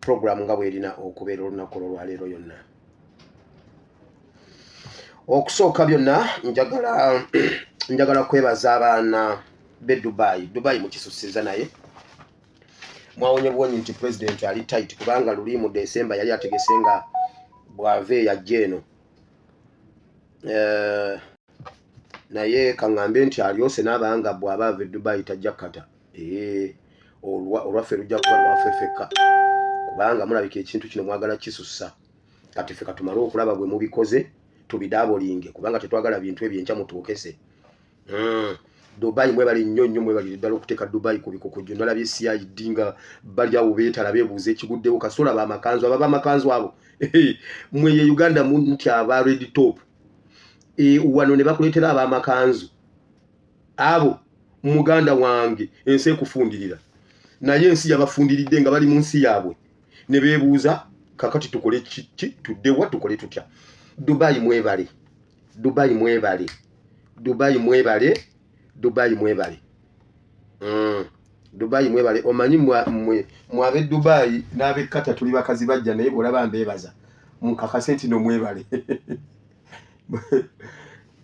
Program nga bwerina okubeera olunaku olwaleero yonna. Okusooka byonna njagala kwebaza abaana be Dubai. Dubai mukisusiza, naye mwawonye buwonyi nti president ali tight, kubanga luli mu December yali ategese nga bw'ava eyajja eno. Naye kaŋŋambe nti alyose n'abanga bw'aba ava e Dubai tajja kata. Olwaffe lujja kuba lwaffe ffekka, kubanga mulabika ekintu kino mwagala kisussa. Kati ffe katumale okulaba bwe mubikoze tubidabolinge, kubanga tetwagala bintu ebyo enkya mutuukese. Dubai mwebali nnyo nnyo, mwebalire ddala okuteeka Dubai ku bikukujju. Nalabye CID nga bali awo beetala beebuuza ekiguddewo. Kasola bamakanzu aba bamakanzu abo mwe ye Uganda nti aba red top wano ne bakuleetera ab'amakanzu abo. Muganda wange, ensi ekufundirira, naye ensi yabafundiridde nga bali mu nsi yaabwe ne beebuuza, kakati tukole kiki? Tuddewa? Tukole tutya? Dubai mwebale, Dubai mwebale, Dubai mwebale, Dubai mwebale. Dubai mwebale. Omanyi mwe mwabe Dubai n'ab'e tuli bakazi bajja, naye bwolaba mbeebaza mukakase nti no mwebale.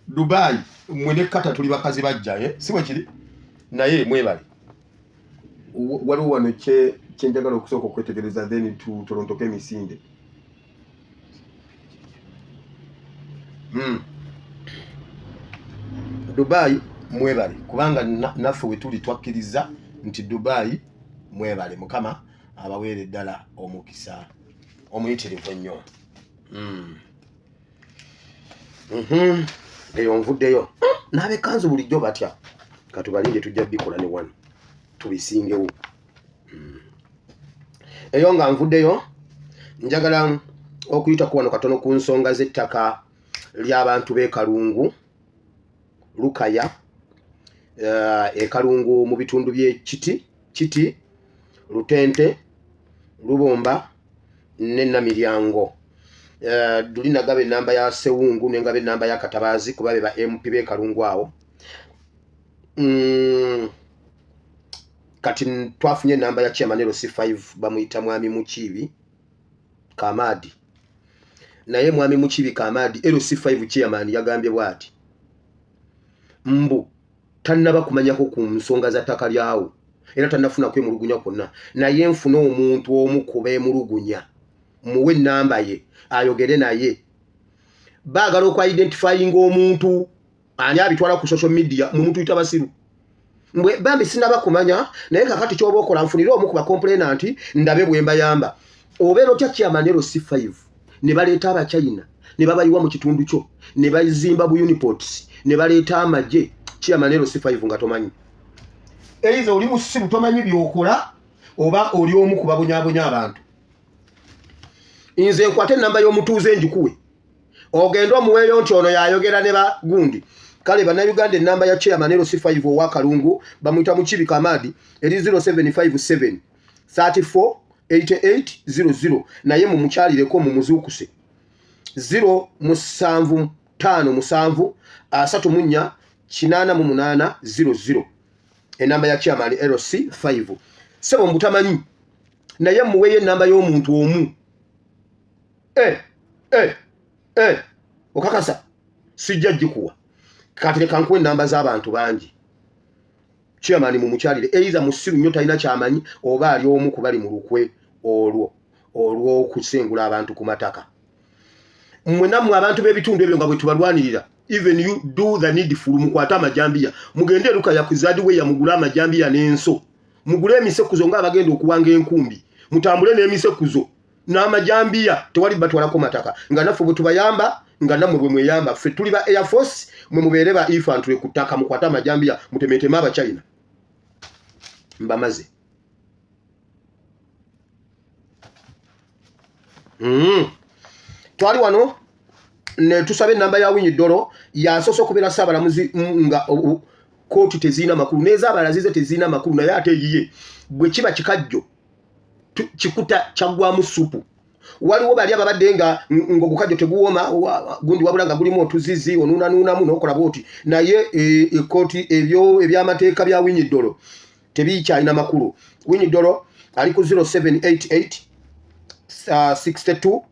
Dubai mwe ne Qatar tuli bakazi bajja, eh? Si bwe kiri? Naye mwebale. Waliwo wano kyenjagala okusooka okwetegereza, then tutolontoke emisinde. Dubai mwebale, kubanga naffe we tuli twakkiriza nti Dubai mwebale. Mukama abaweere ddala omukisa omuyitirivu ennyo. Eyo nvuddeyo n'abekanzu bulijjo batya, katubalinde, tujja bikola ne wano tubisingewo. Eyo nga nvuddeyo, njagala okuyitako wano katono ku nsonga z'ettaka ly'abantu b'e Kalungu Lukaya, e Kalungu mu bitundu by'e Kiti, Kiti, Lutente, Lubomba ne Namiryango. Duli nagaba enamba ya Sewungu nengaba enamba ya Katabaazi kuba be ba MP b'e Kalungu awo. Kati twafunye enamba ya chairman LC5, bamuyita Mwami Mukiibi Kamadi. Naye Mwami Mukiibi Kamadi, LC5 chairman, yagambye bw'ati mbu tannaba kumanyako ku nsonga za ttaka lyawo era tannafuna kwemulugunya kwonna, naye nfune omuntu omu ku beemulugunya muwe enamba ye ayogere naye. Baagala okwidentifyinga omuntu ani abitwala ku social media. Mumutuyita basiru mbwe bambi sinaba kumanya, naye kakati kyoba okola nfunire omu ku bacomplainant ndabe bwe mbayamba. Obeera otya chairman LC5 ne baleeta Abachina ne babayiwa mu kitundu kyo ne bazimba bu uniports ne baleeta amagye, chairman LC5 nga tomanyi? Eiza oli musiru, tomanyi byokola, oba oli omu ku babonyabonya abantu. Nze nkwate enamba y'omutuuze njikuwe ogende omuweeyo nti ono yayogera ne bagundi. Kale Bannayuganda, enamba ya chairman LC5 owa Kalungu, bamuyita Mukibi Kamadi, eri 0757 34 88 00. Naye mumukyalireko mumuzuukuse. 0 7 5 7 34 88 00, enamba ya chairman LC5. Sebo mbutamanyi, naye muweeyo enamba y'omuntu omu. Eh, eh, okakasa sijja gikuwa. Kati leka nkuwa enamba z'abantu bangi. Chairman mumukyalire, either musiru nnyo talina kyamanyi oba ali omu ku bali mu lukwe olwo olw'okusengula abantu ku mataka. Mmwe nammwe abantu b'ebitundu ebyo nga bwe tubalwanirira, even you do the needful, mukwate amajambiya mugende eruka yakuzadiweya, mugule amajambiya n'enso, mugule emisekuzo ng'abagenda okuwanga enkumbi, mutambule n'emisekuzo n'amajambiya. Tewali batwalako mataka nga naffe bwe tubayamba, nga nammwe bwe mweyamba. Ffe tuli ba air force, mwe mubeere ba infantry ku ttaka. Mukwate amajambiya mutemeteme Abachina mbamaze. Twali wano ne tusaba enamba ya Winyi Ddolo, yasoose okubeera ssaabalamuzi nga kooti tezirina makulu n'ezaabalala zize tezirina makulu, naye ate eyiye bwe kiba kikajjo kikuta kyaggwamu supu. Waliwo bali ababadde nga ng'ogukajjo teguwooma gundi, wabula nga gulimu otuzizi onuunanuunamu n'okola bwoti, naye ekooti ebyo ebyamateeka bya Winyi Ddolo tebikyalina makulu. Winyi Ddolo ali ku 0788 62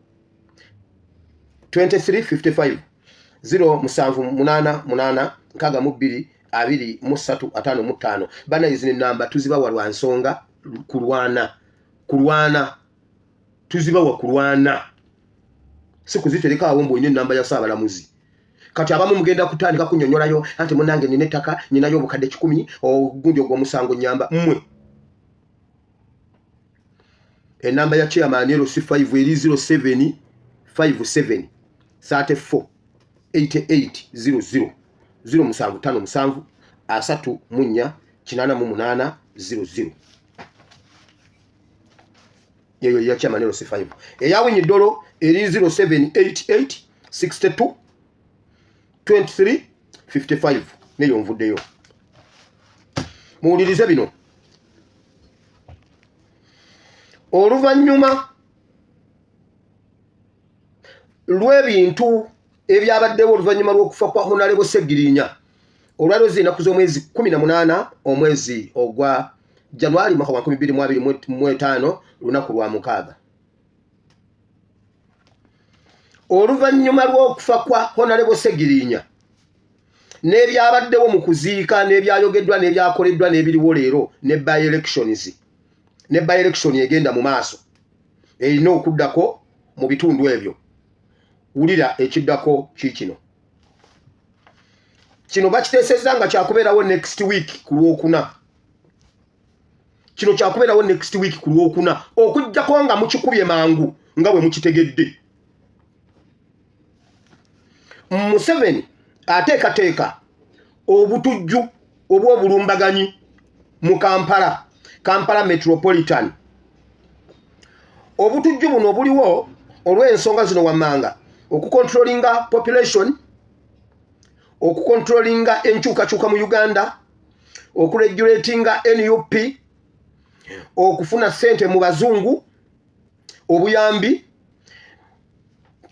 23 55, 0788 62 23 55. Bana, zino enamba tuzibawa lwa nsonga kulwana, kulwana tuzibawa kulwana, si kuzitereka awo mbu olina enamba ya Ssaabalamuzi. Kati abamu mugenda kutandika kunyonyolayo anti munange nina ettaka, ninayo obukadde 100, ogundi ogwo omusango nyamba mmwe. Enamba ya chairman LC5 eri 0757 34 88 00, 0757 34 88 00. Eyo ya chairman LC5. Eya Owiny Dollo eri 0788 62 23 55. Neyo nvuddeyo. Muwulirize bino. Oluvannyuma lw'ebintu ebyabaddewo oluvannyuma lw'okufa kwa Honorable Segirinya, olwaliro z'ennaku z'omwezi 18 omwezi ogwa Januari mwaka wa 2025, lunaku lwa mukaaga, oluvannyuma lw'okufa kwa Honorable Segirinya n'ebyabaddewo mu kuziika n'ebyayogeddwa n'ebyakoleddwa n'ebiriwo leero ne by elections, ne by election egenda mu maaso erina okuddako mu bitundu ebyo, wulira ekiddako kiikino. Kino bakiteesezza nga kyakubeerawo next week ku Lwokuna. Kino kyakubeerawo next week ku Lwokuna, okuggyako nga mukikubye mangu nga bwe mukitegedde. Museveni ateekateeka obutujju obw'obulumbaganyi mu Kampala, Kampala Metropolitan. Obutujju buno buliwo olw'ensonga zino wammanga: okucontrollinga population, okucontrollinga enkyukakyuka mu Uganda, okuregulatinga NUP, okufuna ssente mu bazungu obuyambi,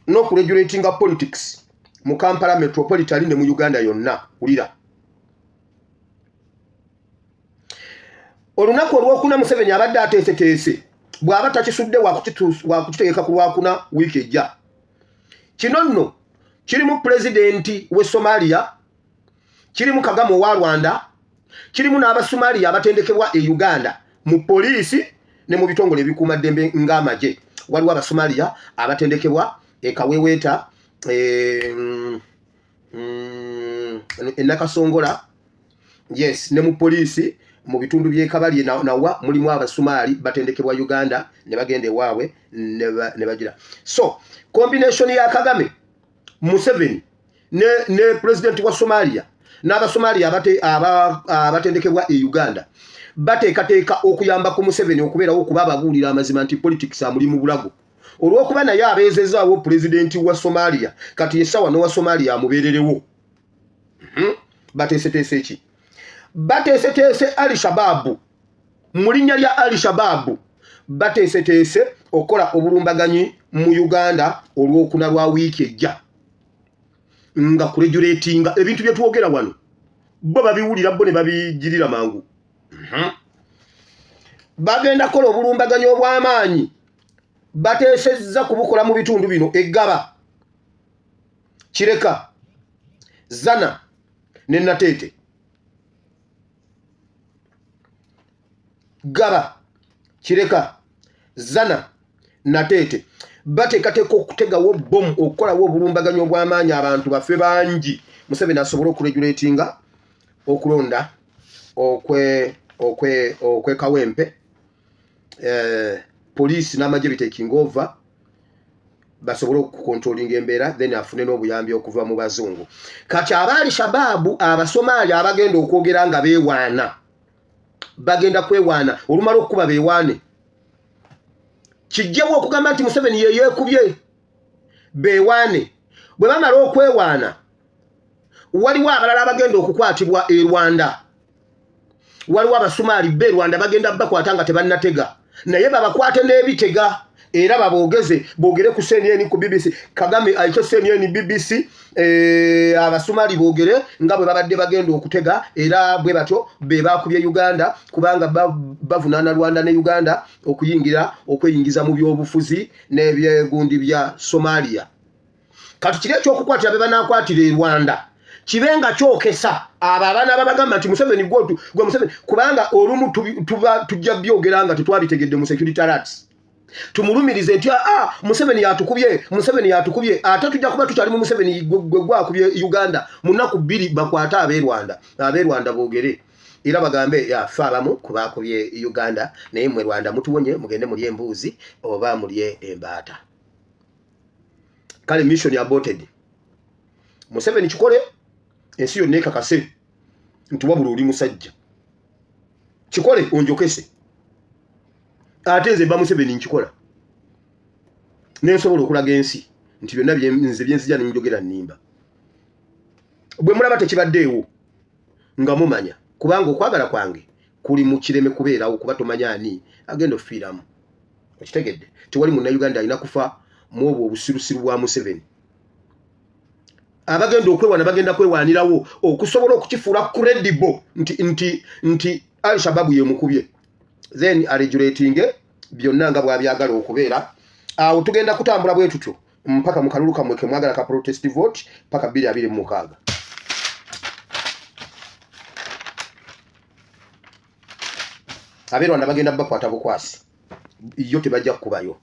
n'okuregulatinga politics mu Kampala Metropolitan ne mu Uganda yonna. Wulira, olunaku olwokuna Museveni abadde ateeseteese, bw'aba takisudde wakukitegeka ku Lwakuna wiiki ejja. Kino nno kirimu pulezidenti w'e Somalia, kirimu Kagame owa Rwanda, kirimu n'Abasomaliya abatendekebwa e Uganda mu poliisi ne mu bitongole ebikuumaddembe ng'amagye. Waliwo Abasomaliya abatendekebwa e Kaweweeta, e Nakasongola, yes, ne mu poliisi mu bitundu by'e Kabalye nawa mulimu Abasumaali batendekebwa Uganda ne bagenda ewaabwe ne bagira. So combination ya Kagame, Museveni ne president wa Somalia n'Abasomaliya abatendekebwa e Uganda bateekateeka okuyamba ku Museveni okubeerawo, okuba ababuulira amazima nti politics amuli mu bulago, olw'okuba naye abeezezaawo pulezidenti wa Somalia. Kati esawa n'owa Somalia amubeererewo. Bateeseteese ki? Bateeseteese Ali Shababu. Mu linnya lya Ali Shababu bateeseteese okukola obulumbaganyi mu Uganda Olwokuna lwa wiiki ejja, nga kuregulatinga ebintu bye twogera wano. Bo babiwulira, bo ne babigirira mangu. Bagenda kukola obulumbaganyi obw'amaanyi. Bateesezza kubukola mu bitundu bino: Eggaba, Kireka, Zana ne Nateete. Gaba, Kireka, Zana, Nateete. Bateekateeka okutegawo bomu, okukolawo obulumbaganyi obw'amaanyi, abantu bafe bangi, Museveni asobole okuregulatinga okulonda okwekawempe. Poliisi n'amagye bitaking over, basobole okucontrollinga embeera, then afune n'obuyambi okuva mu bazungu. Kati abaali Shababu Abasomaali abagenda okwogera nga beewaana, bagenda kwewaana. Olumala okukuba beewaane, kijjewo okugamba nti Museveni yeyeekubye. Beewaane. Bwe bamala okwewaana, waliwo abalala abagenda okukwatibwa e Rwanda. Waliwo Abasumaali be Rwanda bagenda bakwata nga tebannatega, naye babakwate n'ebitega. Era baboogeze, boogere ku CNN, ku BBC. Kagame ayite CNN, BBC, Abasomali boogere nga bwe babadde bagenda okutega, era bwe batyo be bakubye Uganda, kubanga bavunaana Rwanda ne Uganda okuyingira, okweyingiza mu byobufuzi n'ebyegundi bya Somalia. Kati kiri ekyokukwatira be banakwatira e Rwanda kibe nga kyokesa abo abaana babagamba nti Museveni gwe Museveni, kubanga olumu tuba tujja byogera nga tetwabitegedde mu security alerts, tumulumirize nti ah, Museveni yatukubye, Museveni yatukubye, ate tujja kuba tukyali mu Museveni gwe gwakubye Uganda. Mu nnaku 2 bakwate ab'e Rwanda, ab'e Rwanda boogere era bagambe fe abamu kubakubye Uganda, naye mmwe Rwanda mutuwonye, mugende mulye embuuzi oba mulye embaata. Kale mission aborted. Museveni kikole ensi yonna ekakase nti wabula oli musajja. Kikole onjokese. Ate nze mba Museveni nkikola nensobola okulaga ensi nti byonna nze byenzija nenjogera nnimba. Bwe mulaba tekibaddeewo nga mumanya, kubanga okwagala kwange kuli mu kireme kubeerawo, kuba tomanya ani agenda ofiiramu. Okitegedde? Tewali munnayuganda alina kufa mu obwo obusirusiru bwa Museveni. Abagenda okwewana bagenda kwewanirawo okusobola okukifuula credible nti Al-Shabaab yemukubye, then aregulatinge byonna nga bw'abyagala okubeera. Awo tugenda kutambula bwe tutyo mpaka mu kalulu kammwe ke mwagala ka protest vote paka 2026. Ab'e Rwanda bagenda bakwata bukwasi, yo tebajja kukubayo.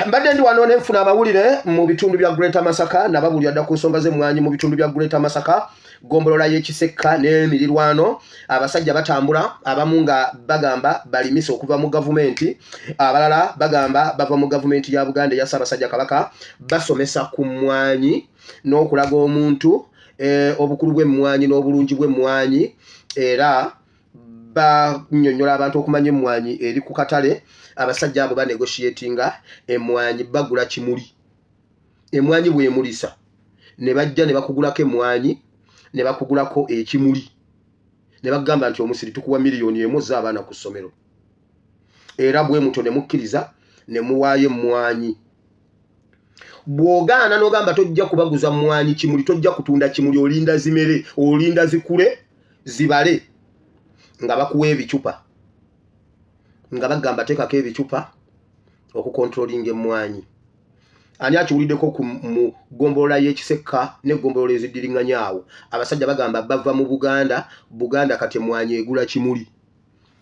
Mbadde ndi wano nenfuna amawulire mu bitundu bya Greater Masaka. Nababulira dda ku nsonga z'emmwanyi mu bitundu bya Greater Masaka, gombolola y'Ekisekka n'emirirwano. Abasajja batambula, abamu nga bagamba balimisa okuva mu gavumenti, abalala bagamba bava mu gavumenti ya Buganda eya Ssaabasajja Kabaka, basomesa ku mmwanyi n'okulaga omuntu obukulu bw'emmwanyi n'obulungi bw'emmwanyi, era bannyonnyola abantu okumanya emmwanyi eri ku katale. Abasajja abo banegotiatinga emmwanyi, bagula kimuli. Emmwanyi bw'emulisa ne bajja ne bakugulako emmwanyi, ne bakugulako ekimuli, ne bagamba nti omusiri tukuwa 1 million ozza abaana ku ssomero. Era bwe mutyo ne mukkiriza ne muwaayo emmwanyi. Bw'ogaana n'ogamba tojja kubaguza mmwanyi kimuli, tojja kutunda kimuli, olinda zimere, olinda zikule zibale, nga bakuwa ebicupa, nga bagamba teekako ebicupa okukontrolinga emmwanyi. Ani akiwuliddeko mu ggombolola y'Ekisekka n'eggombolola eziddiriŋŋanya awo? Abasajja bagamba bava mu Buganda. Buganda kati emmwanyi egula kimuli.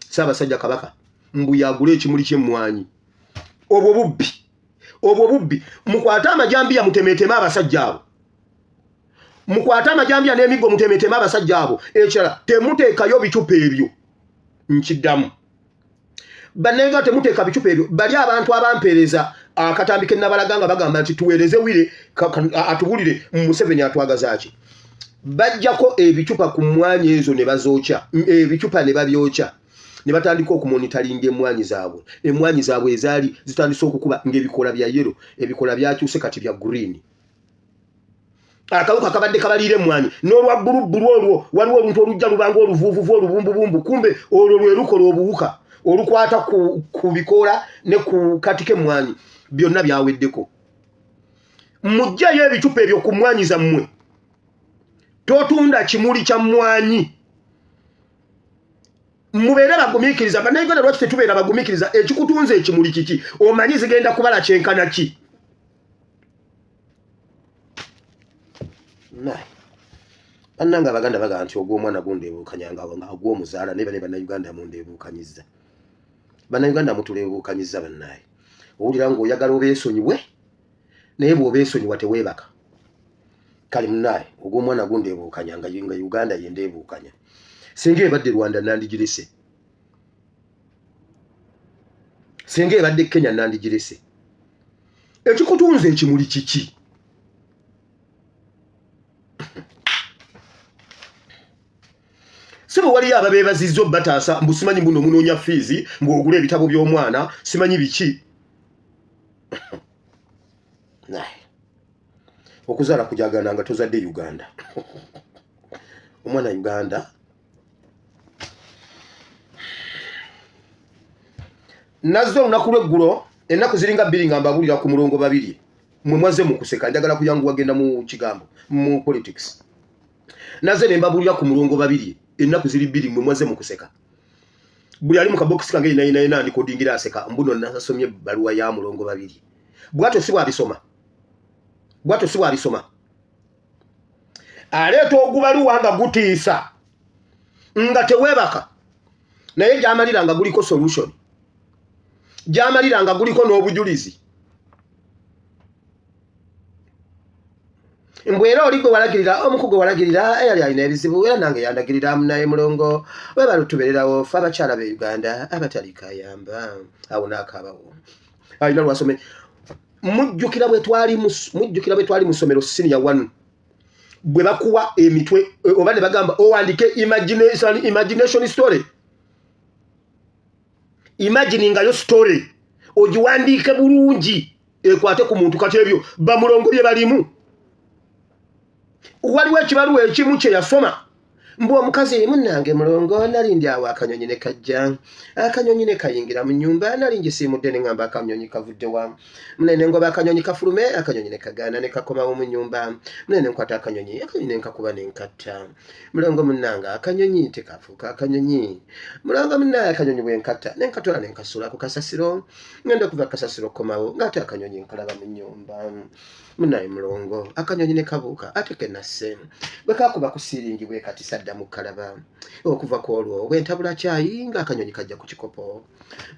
Ssaabasajja Kabaka mbu yagula ekimuli ky'emmwanyi. Obwo bubbi, obwo bubbi. Mukwate amajambiya mutemeeteme abasajja abo, mukwate amajambiya n'emiggo mutemeeteme abasajja abo. Ekirala, temuteekayo bicupa ebyo. Nkiddamu, bannayuganda, temuteeka bicupa ebyo. Bali abantu abampeereza akatambi ke nabalaga nga bagamba nti tuweereze wire atubulire Museveni atwagaza ki, bajjako ebicupa ku mmwanyi ezo ne bazookya ebicupa, ne babyokya, ne batandika okumonitaringa emmwanyi zaabwe. Emmwanyi zaabwe ezaali zitandise okukuba ng'ebikoola bya yellow, ebikoola byakyuse kati bya green. Akawuka kabadde kabaliira emmwanyi n'olwa bbulubbulu olwo, waliwo oluntu olujja lubanga oluvuuvuvu olubumbubumbu, kumbe olwo lwe lukola obuwuka olukwata ku bikoola ne ku kati k'emmwanyi. Byonna byaweddeko. Muggyeyo ebicupa ebyo ku mmwanyi zammwe. Totunda kimuli kya mmwanyi. Mubeere bagumiikiriza. Bannayuganda, lwaki tetubeera bagumiikiriza? Ekikutunza ekimuli kiki? Omanyi zigenda kubala kyenkana ki? Naye bannange, Abaganda bagamba nti ogw'omwana gundeebuukanya nga ogw'omuzaala. Naye bane Bannayuganda mundeebuukanyiza, Bannayuganda mutuleebuukanyiza. Bannaye, owulira ng'oyagala obeesonyiwe, naye bw'obeesonyiwa teweebaka. Kale munnaye, ogw'omwana gundeebuukanya nga Uganda yendeebuukanya. Singa ebadde Rwanda nandigirese, singa ebadde Kenya nandigirese. Ekikutunza ekimuli kiki? Si bwe waliyo ababeebazizza obbataasa mbu simanyi mbuno munoonya fiizi, mbu ogula ebitabo by'omwana, simanyi biki. Naye okuzaala kujagana nga tozadde Uganda, omwana Uganda. Nazze olunaku lw'eggulo, ennaku ziringa bbiri nga mbabuulira ku Mulongo Babirye. Mwe mwazze mu kuseka, njagala kuyanguwa genda mu kigambo mu politics. Nazze ne mbabuulira ku Mulongo Babirye ennaku ziri bbiri, mwe mwazze mu kuseka. Buli ali mu kabokisi kange yina yina yina ndikodingira aseka mbuno nasomye ebbaluwa ya Mulongo Babirye. Bwatyo si bw'abisoma, bwatyo si bw'abisoma. Aleeta ogubaluwa nga gutiisa nga teweebaka, naye gyamalira nga guliko solution, gyamalira nga guliko n'obujulizi. Mbu era oli gwe walagirira, omuku gwe walagirira eyali alina ebizibu, era nange yandagirira. Naye Mulongo, webale tubeererawo fe abakyala be Uganda abatali kayamba. Awo naakaabawo alina lwasome. Mujjukira bwe twali mu ssomero senior one, bwe bakuwa emitwe oba ne bagamba owandike imagination story, imaginingayo story ogiwandiike bulungi ekwate ku muntu. Kati ebyo bamulongo bye balimu. Waliwo ekibaluwa ekimu kye yasoma mbu omukazi, munnange Mulongo, nali ndi awo akanyonyi ne kajja, akanyonyi ne kayingira mu nnyumba. Nali ngisiimudde ne ŋŋamba akanyonyi kavudde wa? Munene ngoba akanyonyi kafulume, akanyonyi ne kagaana ne kakomawo mu nnyumba. Munene nkwata akanyonyi, akanyonyi ne nkakuba ne nkatta. Mulongo munnange, akanyonyi tekafuuka akanyonyi. Mulongo munnange, akanyonyi bwe nkatta ne nkatwala ne nkasuula ku kasasiro. Ngenda okuva kasasiro komawo ng'ate akanyonyi nkalaba mu nnyumba. Munaye Mulongo, akanyonyi ne kabuuka ate kenasse. Bwe kakuba ku siiringi bwe kati saddamu kalaba. Okuva ku olwo bwe ntabula kyayi ng'akanyonyi kajja ku kikopo.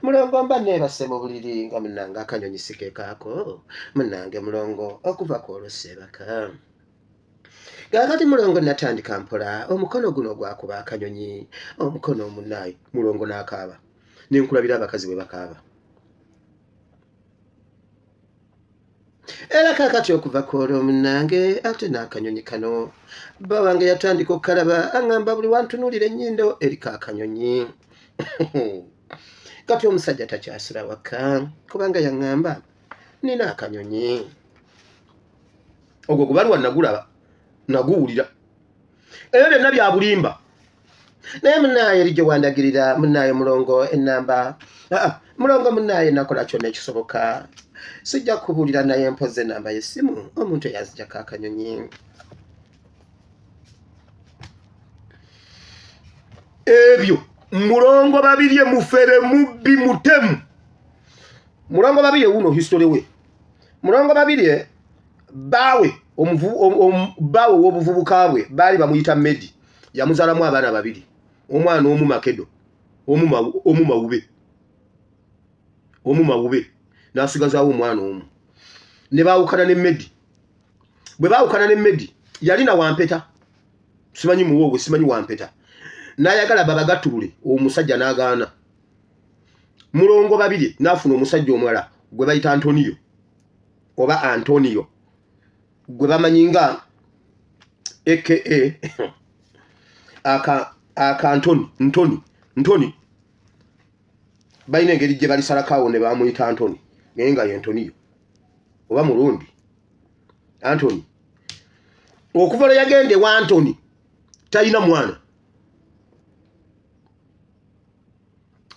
Mulongo, mba neebase mu buliri nga munnange akanyonyi sikeekaako. Munnange Mulongo, okuva ku olwo seebaka. Kaakati Mulongo, natandika mpola omukono guno gwakuba akanyonyi, omukono omunaayi. Mulongo, n'akaaba nenkulabira abakazi bwe bakaaba. Era kaakati okuva ku olwo munnange, ate n'akanyonyi kano bba wange yatandika okukalaba, aŋŋamba buli wantunuulira ennyindo eriko akanyonyi. Kati omusajja takyasula waka kubanga yaŋŋamba nina akanyonyi. Ogwo gubaluwa nagulaba, naguwulira. Ebyo byonna bya bulimba. Naye munaaye eri gye wandagirira, munaaye Mulongo, enamba, Mulongo munaaye, nakola kyonna ekisoboka. Sijja kubuulira, naye mpoze enamba y'essimu omuntu eyanzijako akanyonyi. Ebyo Mulongo Babirye mufere, mubbi, mutemu. Mulongo Babirye wuno history we. Mulongo Babirye baawe, baawe ow'obuvubuka bwe baali bamuyita Medi, yamuzaalamu abaana babiri, omwana omu Makedo, omu Mawube, omu Mawube, n'asigazaawo omwana omu. Ne baawukana ne Medi. Bwe baawukana ne Medi, yalina wampeta, simanyi muwoogwe, simanyi wampeta, n'ayagala babagattulule, omusajja n'agaana. Mulongo Babiri n'afuna omusajja omulala gwe bayita Antonio oba Antonio gwe bamanyi nga aka aka aka Antoni, Ntoni, Ntoni. Balina engeri gye balisalako awo ne bamuyita Antoni, naye nga ye Antonio oba Mulundi Antoni. Okuva lwe yagenda ewa Antoni talina mwana.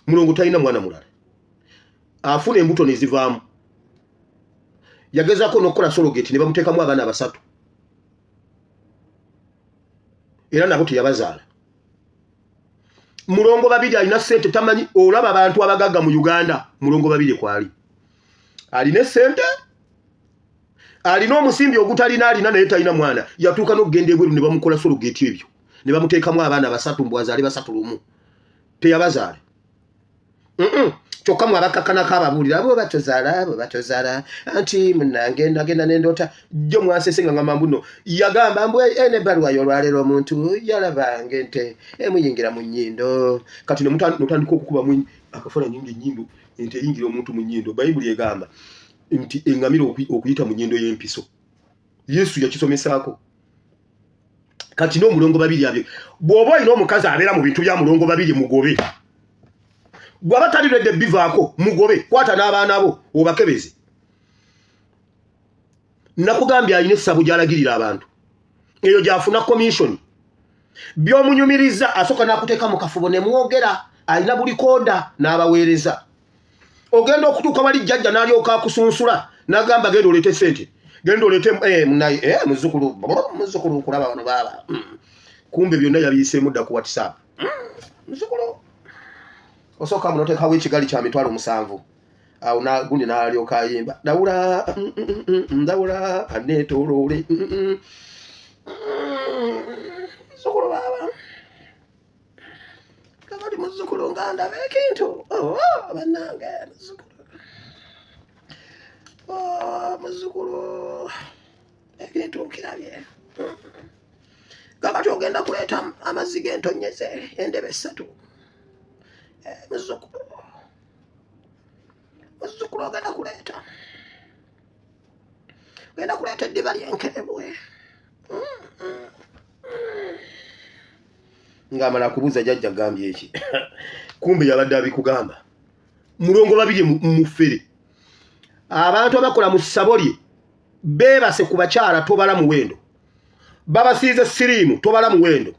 Mulongo talina mwana mulala, afuna embuto ne zivaamu. Yagezaako n'okukola surrogate ne bamuteekamu abaana basatu, era nabo teyabazaala. Mulongo Babiri alina sente, tamanyi olaba abantu abagagga mu Uganda, Mulongo Babiri kwali. Alina esente, alina omusimbi ogutalina, alina naye talina mwana. Yatuuka n'okugenda ebweru ne bamukola surrogate ebyo ne bamuteekamu abaana basatu, mbwazaale basatu lumu, teyabazaala. Kyokka mwe abakakkanako ababuulira abo batozaala, abo batozaala. Anti munange nagenda nendoota jjo mwansese nga ngamba mbuno yagamba mbu eno ebbaluwa y'olwaleero omuntu yalabanga ente emuyingira mu nnyindo. Kati notandika okukubamu akafaananyi nga ennyindo, ente eyingira omuntu mu nnyindo. Bayibuli egamba nti eŋŋamira okuyita mu nnyindo y'empiso. Yesu yakisomesaako. Kati n'omulongo Babiri abyo, bw'oba olina omukazi abeera mu bintu bya Mulongo Babiri, mugobe. Bw'aba tali ready bivaako, mugobe. Kwata n'abaana bo obakebeze. Nakugambye alina essabu gy'alagirira abantu, eyo gy'afuna commission. By'omunyumiriza asooka n'akuteeka mu kafubo ne mwogera, alina buli kooda n'abaweereza. Ogenda okutuuka wali jjajja n'alyoka akusunsula n'agamba genda oleete sente, genda oleete eh, munaye eh, muzukulu muzukulu nkulaba wano baaba. Kumbe byonna yabiyiseemu dda ku WhatsApp. Muzukulu osooka muno oteekawo ekigali kya 700,000 awo gundi n'alyoka ayimba ndawula ndawula aneetooloole muzukulu baaba kabali muzukulu nga ndaba ekintu. Oh, bannange muzukulu, oh, muzukulu ekintu nkirabye. Kakati ogenda kuleeta amazzi g'entonyeze endebe 3. Eh, muzukulu, muzukulu ogenda kuleeta eddiba ly'enkerebwe. Ng'amala kubuuza jjajja gambye eki, kumbe yabadde abikugamba. Mulongo Babirye mufere. Abantu abakola mu ssabo lye beebase ku bakyala tobala muwendo, babasiize siriimu tobala muwendo,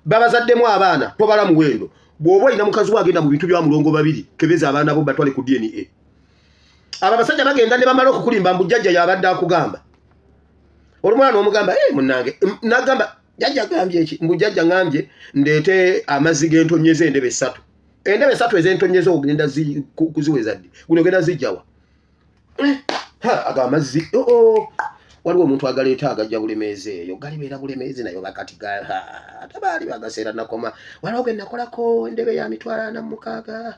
babazaddemu abaana tobala muwendo. Bw'oba olina mukazi we agenda mu bintu bya Mulongo Babiri, kebeza abaana bo batwale ku DNA. Abo abasajja bagenda ne bamala okukulimba mbu jjajja yabadde akugamba. Olumwana n'omugamba, hey, munnange, nagamba jjajja gambye eki, mbu jjajja ngambye ndeete amazzi g'entonyeze endebe 3. Endebe 3 ez'entonyeze ogenda kuziweza ddi? Guno ogenda zijjawa? Eh, ago amazzi, oh, oh. Waliwo omuntu agaleeta agajja Bulemeezi, eyo galibeera Bulemeezi nayo bakati ate baali bagaseera nakoma. Waliwo ge nakolako endebe ya 460,000.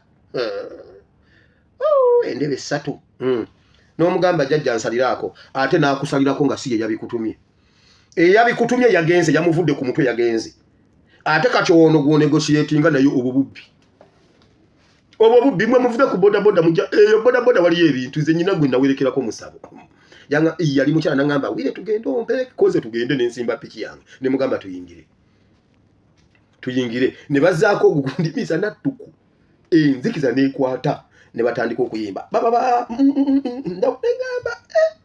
Oh, endebe 3. N'omugamba jjajja nsaliraako, ate n'akusalirako nga si ye yabikutumye. Eyabikutumye yagenze, yamuvudde ku mutwe yagenze. Ate kati ono gw'onegotiatinga naye, obwo bubbi, obwo bubbi. Mwe muvuge ku bodaboda mujja eyo bodaboda waliyo ebintu. Nze nyina gwe nawerekerako musabo. Yali mukyala nangamba wire tugende ompe koze tugende nensimba piki yange ne mugamba tuyingire tuyingire ne bazzaako ogugundimiza nattuku enzikiza nekwata ne batandika okuyimba bababa negamba eh,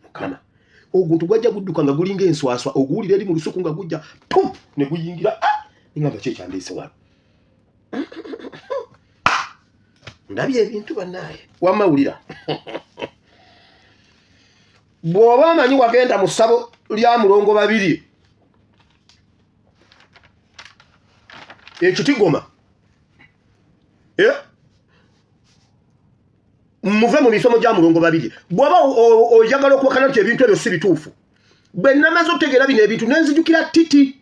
mukama oguntu gwajja gudduka nga gulinga enswaswa oguwulira eri mu lusuku nga gujja pum ne guyingira. Ah! Ngamba ki ekyandeese wano? Ndabye ebintu bannaaye. Wamma wulira, bw'oba omanyi wagenda mu ssabo lya Mulongo Babiri ekitigoma, eh? Muve mu misomo gya Mulongo Babiri. Bw'oba oyagala okuwakana nti ebintu ebyo si bituufu, bwe namaze otegeera bino ebintu nenzijukira Titi.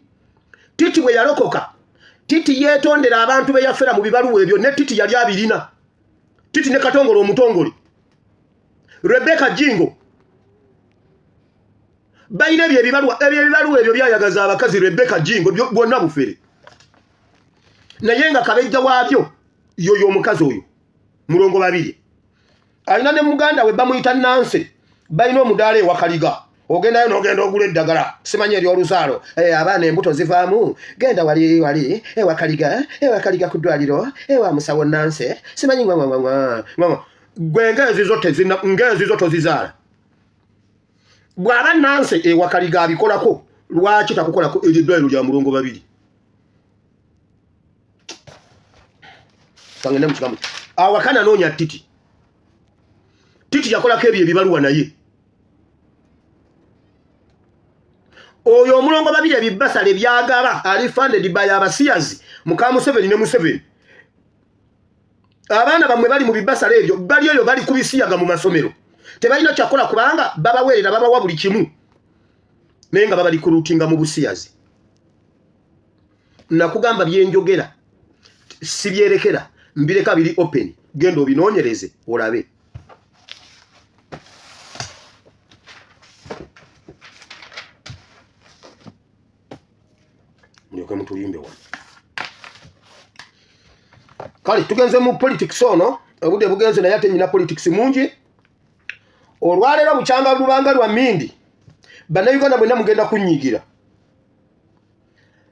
Titi bwe yalokoka, Titi yeetondera abantu be yafera mu bibaluwa ebyo, ne Titi yali abirina. Titi ne Katongole omutongole, Rebeka Jingo, balina ebyo ebibaluwa. Ebyo ebibaluwa ebyo byayagaza abakazi Rebeka Jingo bwonna bufere, naye nga kabejja waabyo yoyo omukazi oyo Mulongo Babiri. Alina ne muganda we bamuyita Nanse, balina omudaala ewakaliga. Ogendayo n'ogenda ogula eddagala simanyi eryoluzaalo, eh, abaana embuto zivaamu, genda wali wali ewakaliga, ewakaliga ku ddwaliro ewa musawo Nanse simanyi ngwangwangwa. Gwe ngaezizo tezina, ngaezizo tozizaala. Bw'aba Nanse ewakaliga abikolako, lwaki takukolako eryo eddwaliro lya Mulongo Babiri? Kangende mu kigambo awakana noonya Titi. Titi yakolako ebyo ebibaluwa, naye oyo omulongo Babiri ebibasale byagaba ali funded by abasiyazi muka Museveni ne Museveni. Abaana bammwe bali mu bibasale ebyo, bali eyo bali ku bisiyaga mu masomero, tebalina kyakola kubanga babaweerera, babawa buli kimu, naye nga babali kurutinga mu busiyazi. Nakugamba byenjogera sibyerekera, mbireka biri open, genda obinoonyereze olabe. Mulyoke mutulimbe wano. Kale tugenze mu politics ono, obudde bugenze, naye ate nyina politics mungi olwaleero. Bukyanga lubanga lwa mindi, Bannayuganda mwenna mugenda kunnyigira,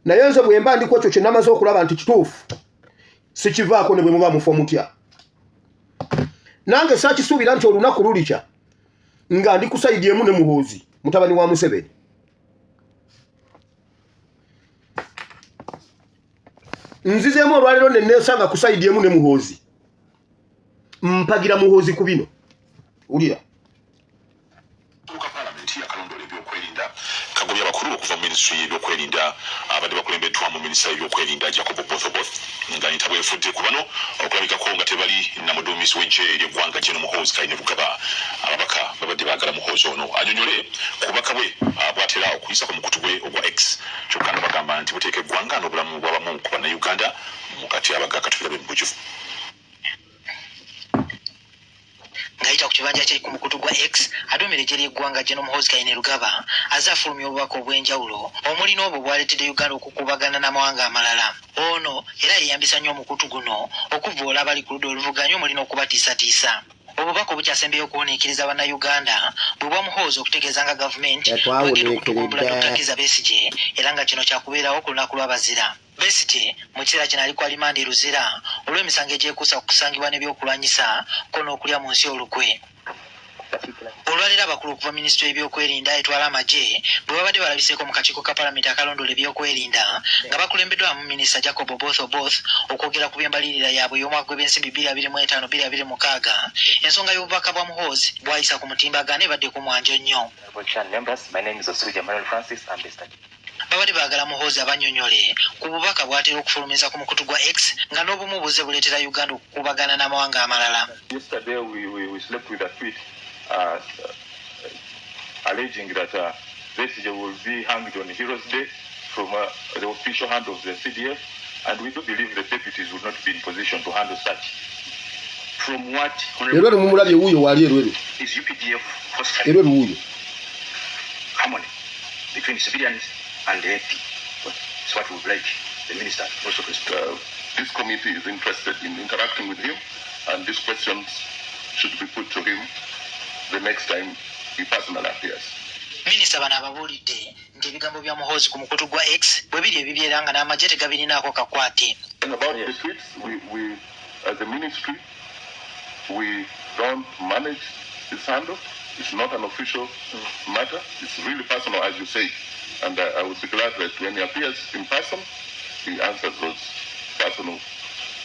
naye nze bwe mba ndiko ekyo kye namaze okulaba nti kituufu, sikivaako ne bwe muba mufa mutya. Nange saakisuubira nti olunaku lulikya nga ndi ku side emu ne Muhoozi mutabani wa Museveni. Nzizeemu olwaleero ne neesanga ku side emu ne Muhoozi. Mpagira Muhoozi ku bino. Wulira. Ka palamenti akalondoola ebyokwerinda kagobye abakulu okuva mu minisitule y'ebyokwerinda abadde bakulembeddwamu minisita w'ebyokwerinda Jacob Oboth Oboth, nga entabwe efudde ku bano okulabikako nga tebali na muduumizi w'eggye ery'eggwanga Gen Muhoozi Kainerugaba. Ababaka babadde baagala Muhoozi ono anyonyole ku bubaka bwe bw'atera okuyisa ku mukutu gwe ogwa X, kyokka nga bagamba nti buteeka eggwanga n'obulamu bw'abamu ku Bannayuganda mu katyabaga. Katubirabe mu bujjuvu. Ng'ayita ku kibanja kye ku mukutu gwa X, aduumira eggye ly'eggwanga Gen Muhoozi Kainerugaba azze afulumya obubaka obw'enjawulo, omuli n'obwo bwaleetedde Uganda okukuubagana n'amawanga amalala. Ono era yeeyambisa nnyo omukutu guno okuvvoola abali ku ludda oluvuganya, omuli n'okubatiisatiisa. Obubaka obukyasembyeyo okuwuniikiriza Bannayuganda bwe bwa Muhoozi okutegeeza nga gavumenti bwegenda okutugumbula Dr Kizza Besigye, era nga kino kyakubeerawo ku lunaku lw'abazira. Besigye mu kiseera kino ali ku alimanda e Luzira olw'emisango egyekuusa ku kusangibwa n'ebyokulwanyisa ko n'okulya mu nsi olukwe. Olwaleero abakulu okuva minisitule y'ebyokwerinda etwala amagye bwe babadde balabiseeko mu kakiiko ka palamenti akalondoola ebyokwerinda nga bakulembeddwamu minisita Jacob Oboth Oboth okwogera ku by'embalirira yaabwe ey'omwaka gw'ebyensimbi 2025 2026, ensonga y'obubaka bwa Muhoozi bwayisa ku mutimbagano ebadde ku mwanjo nnyo. Babadde baagala Muhoozi abannyonnyole ku bubaka bw'atera okufulumiza ku mukutu gwa X, nga n'obumu buzze buleetera Uganda okukuubagana n'amawanga amalala. Yesterday we slept with a tweet alleging that Besigye will be hanged on Heroes Day from the official hand of the CDF, and we do believe the deputies would not be in position to handle such. From what Erweru mumulabye, wuuyo waali Erweru. is UPDF fostering Erweru wuuyo. harmony between civilians and the AP? It's what we would like the minister also to explain. This committee is interested in interacting with him, and these questions should be put to him the next time he personally appears. Minisita bano ababuulidde nti ebigambo bya Muhoozi ku mukutu gwa X bwe biri ebibye era nga n'amagye tegabirinaako kakwate. And about the tweets, we, as a ministry, we don't manage this handle. It's not an official matter. It's really personal, as you say. And I would be glad that when he appears in person, he answers those personal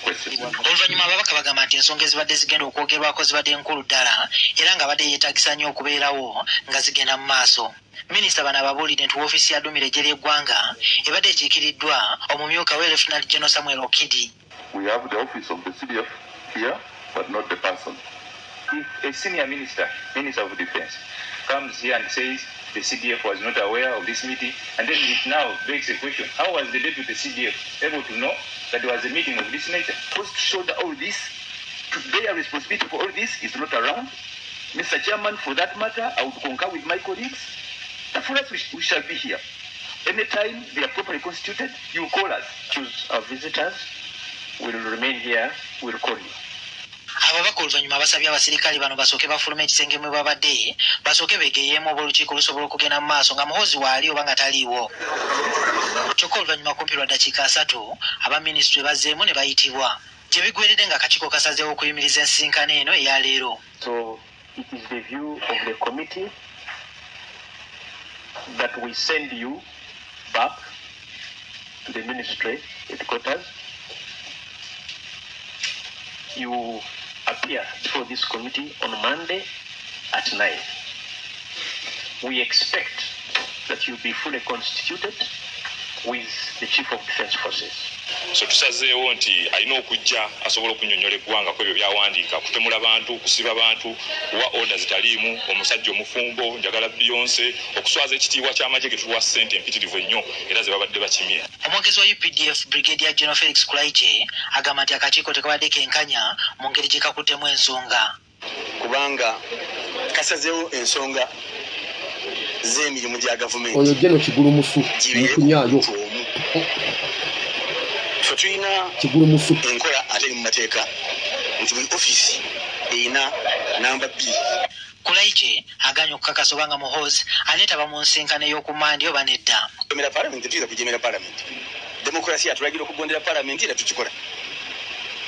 questions. Oluvannyuma ababaka bagamba nti ensonga ezibadde zigenda okwogerwako zibadde nkulu ddala era nga badde yeetagisa nnyo okubeerawo nga zigenda mu maaso. Minisita bano ababuulidde nti woofiisi ya aduumira eggye ly'eggwanga ebadde ekiikiriddwa omumyuka we Lieutenant General Samuel Okidi. We have the office of the CDF here, but not the person. If a senior minister, Minister of Defense, comes here and says the CDF was not aware of this meeting, and then it now begs a question: how was the deputy CDF able to know that there was a meeting of this nature? Supposed to shoulder all this, to bear responsibility for all this, is not around. Mr. Chairman, for that matter, I would concur with my colleagues that for us, we shall be here. Anytime they are properly constituted, you call us. Choose our visitors, will remain here, will call you. Ababaka oluvannyuma basabye abasirikale bano basooke bafulume ekisenge mwe babadde, basooke beegeyeemu oba olukiiko lusobola okugenda mu maaso nga Muhoozi waali oba nga taliiwo. Kyokka oluvannyuma kumpi lwa ddakiika 30, aba minisitule bazzeemu ne bayitibwa gye bigweredde nga akakiiko kasazeewo okuyimiriza ensisinkano eno eya leero. So it is the view of the committee that we send you back to the ministry headquarters. You appear before this committee on Monday at 9. We expect that you be fully constituted with the Chief of Defense Forces. So tusazeewo nti alina okujja asobola okunyonyola eggwanga ku ebyo byawandiika, kutemula bantu, kusiba bantu, kuwa order zitaliimu, omusajja omufumbo njagala Beyonce, okuswaza ekitiibwa ky'amagye ge tuwa ssente empitirivu ennyo era ze babadde bakimye. Omwogezi wa UPDF, Brigadier General Felix Kulayigye, agamba nti akakiiko tekabadde kenkanya mu ngeri gye kakuttemu ensonga. Kubanga kasazeewo ensonga z'emirimu gya gavumenti Oyo General Kigulumusu gibeere ku mukunyaayo. muntu omu. Ffe tulina Kigulumusu. enkola ate eri mu mateeka nti buli ofiisi erina namba 2. Kulayigye aganye okukakasa oba nga Muhoozi aneetaba mu nsinkano ey'okumandi oba nedda. Kujemera palamenti, tuyinza kujemera palamenti? Demokurasiya atulagira okugondera palamenti era tukikola.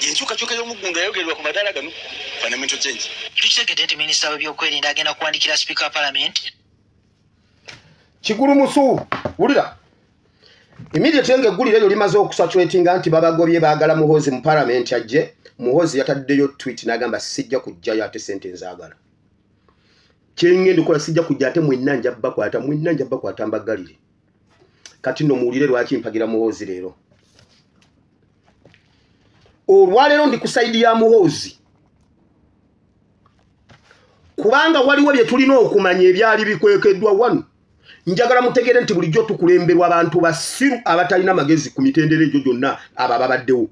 Yenkyukakyuka y'omuggundu yayogerwa ku madaala gano, fundamental change. Tukitegedde nti minisita w'ebyokwerinda agenda kuwandikira sipiika wa palamenti. Kigulumusu, wulira. Immediately ng'eggulire eryo limaze okusaturatinga nti babagobye baagala Muhoozi mu palamenti ajje, Muhoozi yataddeyo tweet n'agamba sijja kujjayo ate ssente nzaagala. Kyengenda okukola sijja kujja ate mwenna nja bakwata, mwenna nja bakwata mbaggalire. Kati nno muwulire lwaki mpagira Muhoozi leero. Olwaleero ndi ku sayidi ya Muhoozi. Kubanga waliwo bye tulina okumanya ebyali bikwekeddwa wano. Njagala mutegeere nti bulijjo tukulemberwa abantu basiru abatalina magezi ku mitendera egyo gyonna abo ababaddewo.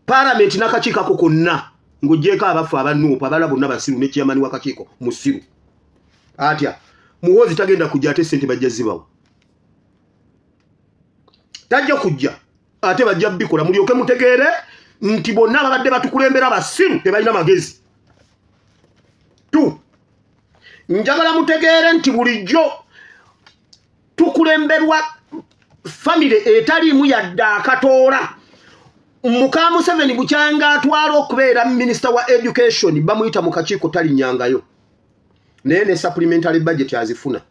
Palamenti n'akakiiko ako konna ng'oggyeeko abafu aba Nuupu abalala bonna basiru ne chairman w'akakiiko musiru. Atya Muhoozi tagenda kujja ate ssente bajja zibawa. Tajja kujja ate bajja bikola mulyoke mutegeere nti bonna ababadde batukulembera basiru tebalina magezi. Tu njagala mutegeere nti bulijjo tukulemberwa famire etaliimu yadde akatoola. Muka Museveni bukyanga atwala okubeera minisita wa education bamuyita mu kakiiko talinyangayo, naye ne supplementary budget azifuna.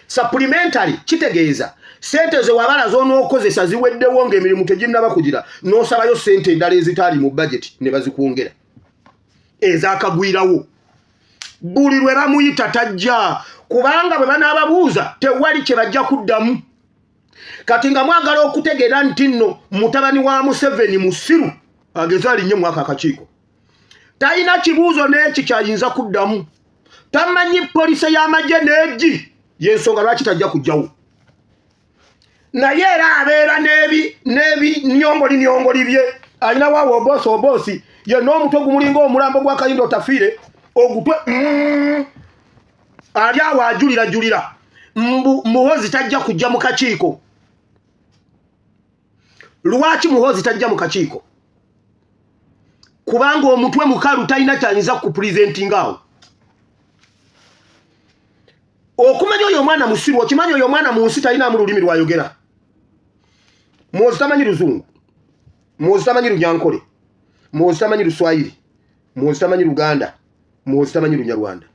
Supplementary kitegeeza sente ze wabala z'onookozesa ziweddewo ng'emirimu teginnaba kugira, n'osabayo sente endala ezitaali mu budget ne bazikwongera ezakagwirawo. Buli lwe bamuyita tajja, kubanga bwe banaababuuza tewali kye bajja kuddamu. Kati nga mwagala okutegeera nti nno mutabani wa Museveni musiru ageze alinnye mwaka akakiiko, talina kibuuzo n'eki kyayinza kuddamu, tamanyi polisi y'amagye n'egi, y'ensonga lwaki tajja kujjawo. Naye era abeera n'ebinyongoli nyongoli bye alina waawo oboosi oboosi yenna omutwe gumulinga omulambo gwa Kayindo Otafiire ogutwe ali awo ajulira julira mbu Muhoozi tajja kujja mu kakiiko. Lwaki Muhoozi tajja mu kakiiko? Kubanga omutwe mukalu talina kyayinza kupresentinga awo. Okumanya oyo omwana musiru, okimanyi oyo omwana mu nsi talinamu lulimi lwayogera. Muhoozi tamanyi Luzungu, Muhoozi tamanyi Lunyankole, Muhoozi tamanyi Luswayiri, Muhoozi tamanyi Luganda, Muhoozi tamanyi Lunyarwanda.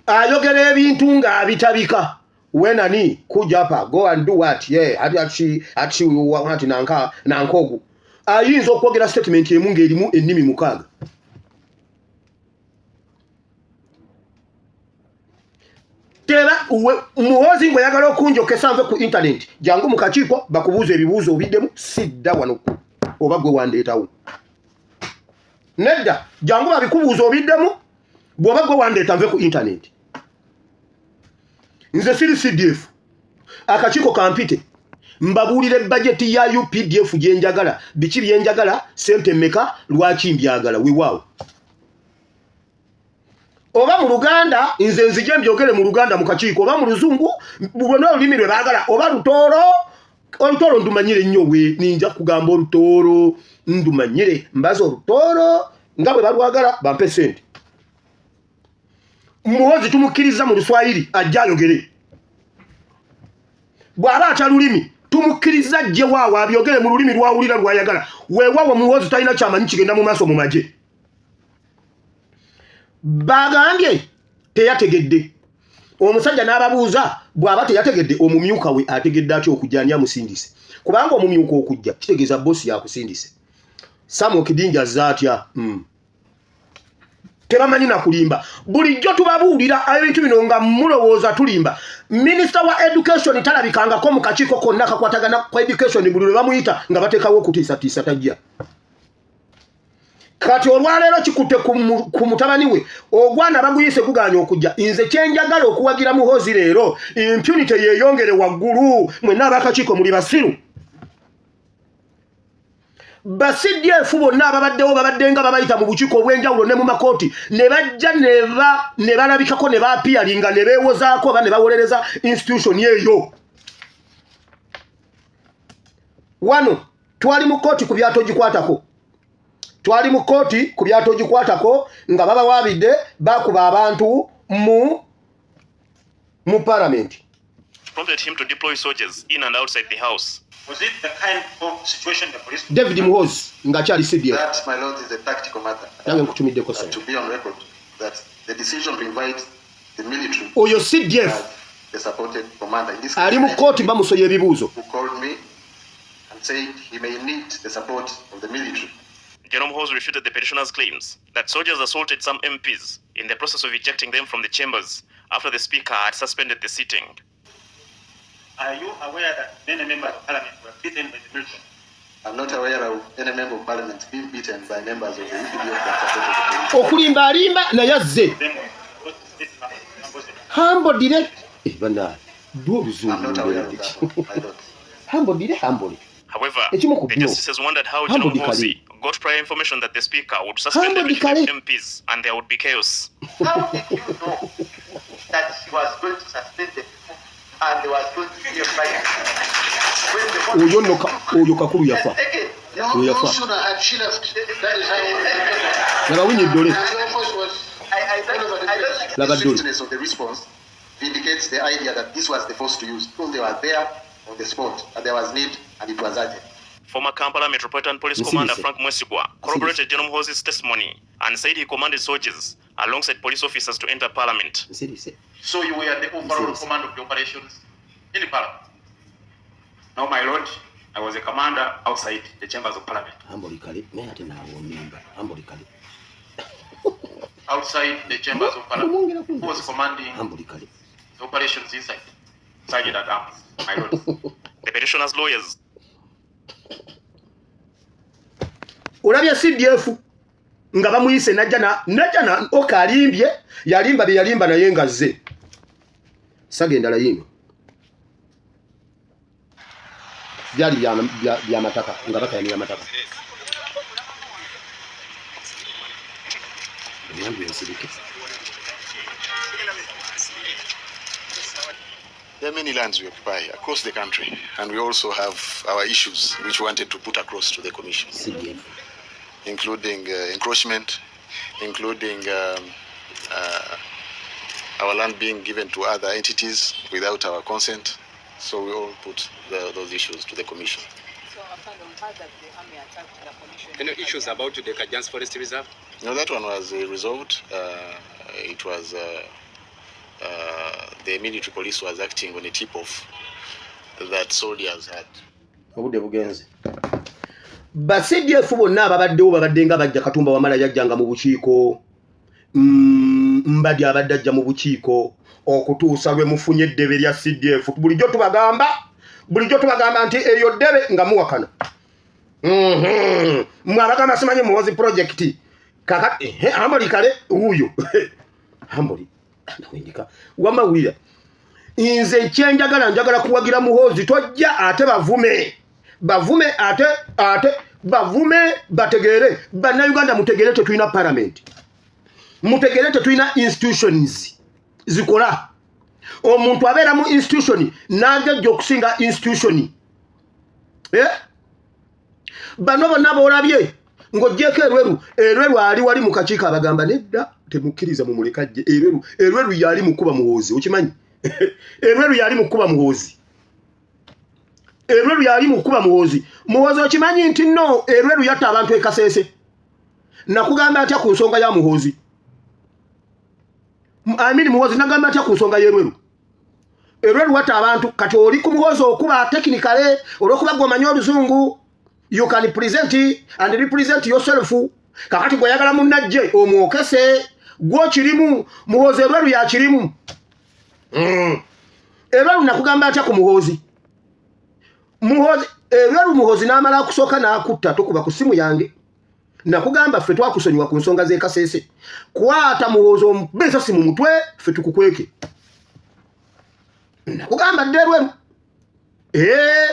Ayogera ebintu ng'abitabika. Wenani kujapa go and do what yeah ati ati ati ati nanka nankogu ayinza okwogera statement emu ng'erimu ennimi mukaaga. Tera Muhoozi ng'oyagala okunjokesa nve ku internet, jangu mu kakiiko bakubuuza ebibuuzo obiddemu, sidda wano oba gwe wandeetawo. Nedda, jangu babikubuuza obiddemu, bw'oba gwe wandeeta nve ku internet. Nze siri CDF, akakiiko kampite mbabuulire bajeti ya UPDF gye njagala, biki bye njagala, ssente mmeka, lwaki mbyagala, weewaawo. Oba mu Luganda nze nzije mbyogere mu Luganda mu kakiiko, oba mu Luzungu, lwonna olulimi lwe baagala, oba Lutooro. Olutooro ndumanyire nnyo, we ninja kugamba Olutooro ndumanyire, mbaza Olutooro nga bwe balwagala bampe ssente. Muhoozi tumukkiriza mu Luswayiri ajje ayogere, bw'aba atya lulimi tumukkiriza ajje waawo abyogere mu lulimi lwawulira lwayagala. Weewaawo Muhoozi talina kyamanyi kigenda mu maaso mu magye. Bagambye teyategedde omusajja n'ababuuza bw'aba teyategedde omumyuka we ategedde atya okujja, ani amusindise? Kubanga omumyuka okujja kitegeeza bossi yakusindise. Samuel Kidinja azze atya? Tebamanyi na kulimba. Bulijjo tubabuulira ebintu bino nga mulowooza tulimba. Minisita wa education talabikangako mu kakiiko konna akakwatagana ku education, buli lwe bamuyita nga bateekawo okutiisatiisa tajja. Kati olwaleero kikutte ku mutabani we ogwana baguyise gugaanye okujja. Nze kyenjagala okuwagira Muhoozi leero, impunity yeeyongere waggulu. Mwenna ab'akakiiko muli basiru. Ba CDF bonna ababaddewo babadde nga babayita mu bukiiko obw'enjawulo ne mu makooti ne bajja ne balabikako ne baapiyalinga ne beewozaako oba ne bawolereza institution eyo. Wano twali mu kkooti ku byatogikwatako, twali mu kkooti ku byatogikwatako nga babawaabidde bakuba abantu mu palamenti. Prompted him to deploy soldiers in and outside the house. Was it the kind of situation the police David Muhoozi ng'akyali CDF. That, my lord, is a tactical matter. Nange nkutumiddeko To be on record that the decision to invite The military Oyo CDF had a supported commander. In this ali mu case, kooti bamusoya ebibuuzo. who called me and said he may need the support of the military. General Muhoozi refuted the petitioner's claims that soldiers assaulted some MPs in the process of ejecting them from the chambers after the speaker had suspended the sitting. Are you aware that many members of parliament were beaten by the military? I'm not aware of any member of parliament being beaten by members of the UPDF that supported the police. Okulimba alimba naye azze. Them were supposed to Humble dire bana dwa oluzungu I'm not aware of that one. I don't. Humble dire humble. However, Ekimu ku the byo. justices wondered how Humble General Dikale. Muhoozi got prior information that the speaker would suspend the Humble Dikale. legitimate MPs and there would be chaos. How did you know that she was going to suspend the people and there was going to be a fight? When the Oyo nno oyo kakulu yafa. Second, No, Oyo no yafa. sooner had she left. That is how. Laba Winnie Dole. The force was I don't think Laba the Dole. swiftness of the response vindicates the idea that this was the force to use because they were there on the spot and there was need and it was urgent. Former Kampala Metropolitan Police Nsirise. Commander Frank Mwesigwa corroborated General Muhoozi's testimony and said he commanded soldiers alongside police officers to enter parliament. Nsirise. So you were the overall Yes. command of the operations in parliament. No, my lord, I was a commander outside the chambers of parliament. Humble kale naye ate naawo humble kale. Outside the chambers of parliament. Omwongera Who was commanding Humble kale. the operations inside? Sergeant at arms, my lord. The petitioner's lawyers Olabye CDF nga bamuyise najja na najja na oka alimbye yalimba bye yalimba naye nga zze saga endala yiino byali bya mataka nga bakayanira amataka. Emyambi ensirike. There are many lands we occupy across the country, and we also have our issues which we wanted to put across to the Commission, CDF including encroachment, including our land being given to other entities without our consent. So we all put those issues to the Commission. So, Afande, we heard that the army attacked the commission. Any issues about the Kajjansi Forest Reserve? No, that one was resolved. It was the military police was acting on a tip-off that soldiers had Obudde bugenze. Ba CDF bonna ababaddewo babadde nga bajja. Katumba Wamala yajjanga mu bukiiko. Mbadi abadde ajja mu bukiiko okutuusa lwe mufunye eddebe lya CDF. Bulijjo tubagamba nti eryo ddebe nga muwakana. Mwe abagamba simanyi Muhoozi project kaka amboli kale wuuyo amboli nawendika wamawulira. Nze kyenjagala, njagala kuwagira Muhoozi. Tojja ate bavume bavume ate bavume bategeere. Bannayuganda mutegeere, tetulina parliament. Mutegeere, tetulina institutions zikola. Omuntu abeera mu institution n'agejja okusinga institution. Eh? Bano bonna boolabye ng'oggyeko Erweru. Erweru ali wali mu kakiiko abagamba nedda, temukkiriza, mumulekajje. Erweru, Erweru yali mukuba Muhoozi. Okimanyi Erweru yali mukuba Muhoozi? Erweru yali mukuba Muhoozi. Muhoozi, okimanyi nti nno Erweru yatta abantu e Kasese? Nakugamba atya ku nsonga ya Muhoozi? Amini Muhoozi nagamba atya ku nsonga y'Erweru? Erweru watta abantu. Kati oli ku Muhoozi okuba technically olwokuba gwe omanyi oluzungu, you can present and represent yourself. Kakati gweyagala munnajje omwokese gwokirimu. Muhoozi Erweru yakirimu. Erweru nakugamba atya ku Muhoozi? Muhoozi Erweru, Muhoozi n'amala akusooka n'akutta. Tokuba ku simu yange. Nakugamba ffe twakusonyiwa ku nsonga z'e Kasese. Kwata Muhoozi omukube esasi mu mutwe, ffe tukukweke. Nakugamba dde Erweru. Ee,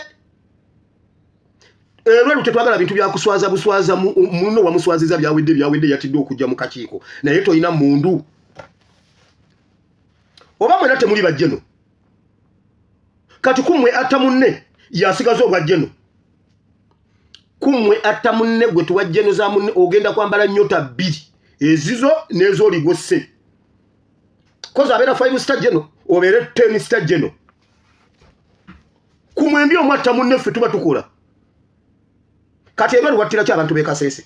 Erweru tetwagala bintu byakuswaza buswaza. Muno wamuswaziza, byawedde, byawedde. Yatidde okujja mu kakiiko naye tolina mundu oba mwena temuli bajjeno. Kati kummwe atta munne yasigaza obwajjeno. Kummwe atta munne gwe tuwa jjeno za munne, ogenda kwambala nnyota bbiri, ezizo n'ez'oligose koza abeera 5 star jeno obeere 10 star jeno. Kumwembi omu atta munne, ffe tuba tukola. Kati Ebweru wattira ki abantu b'e Kasese?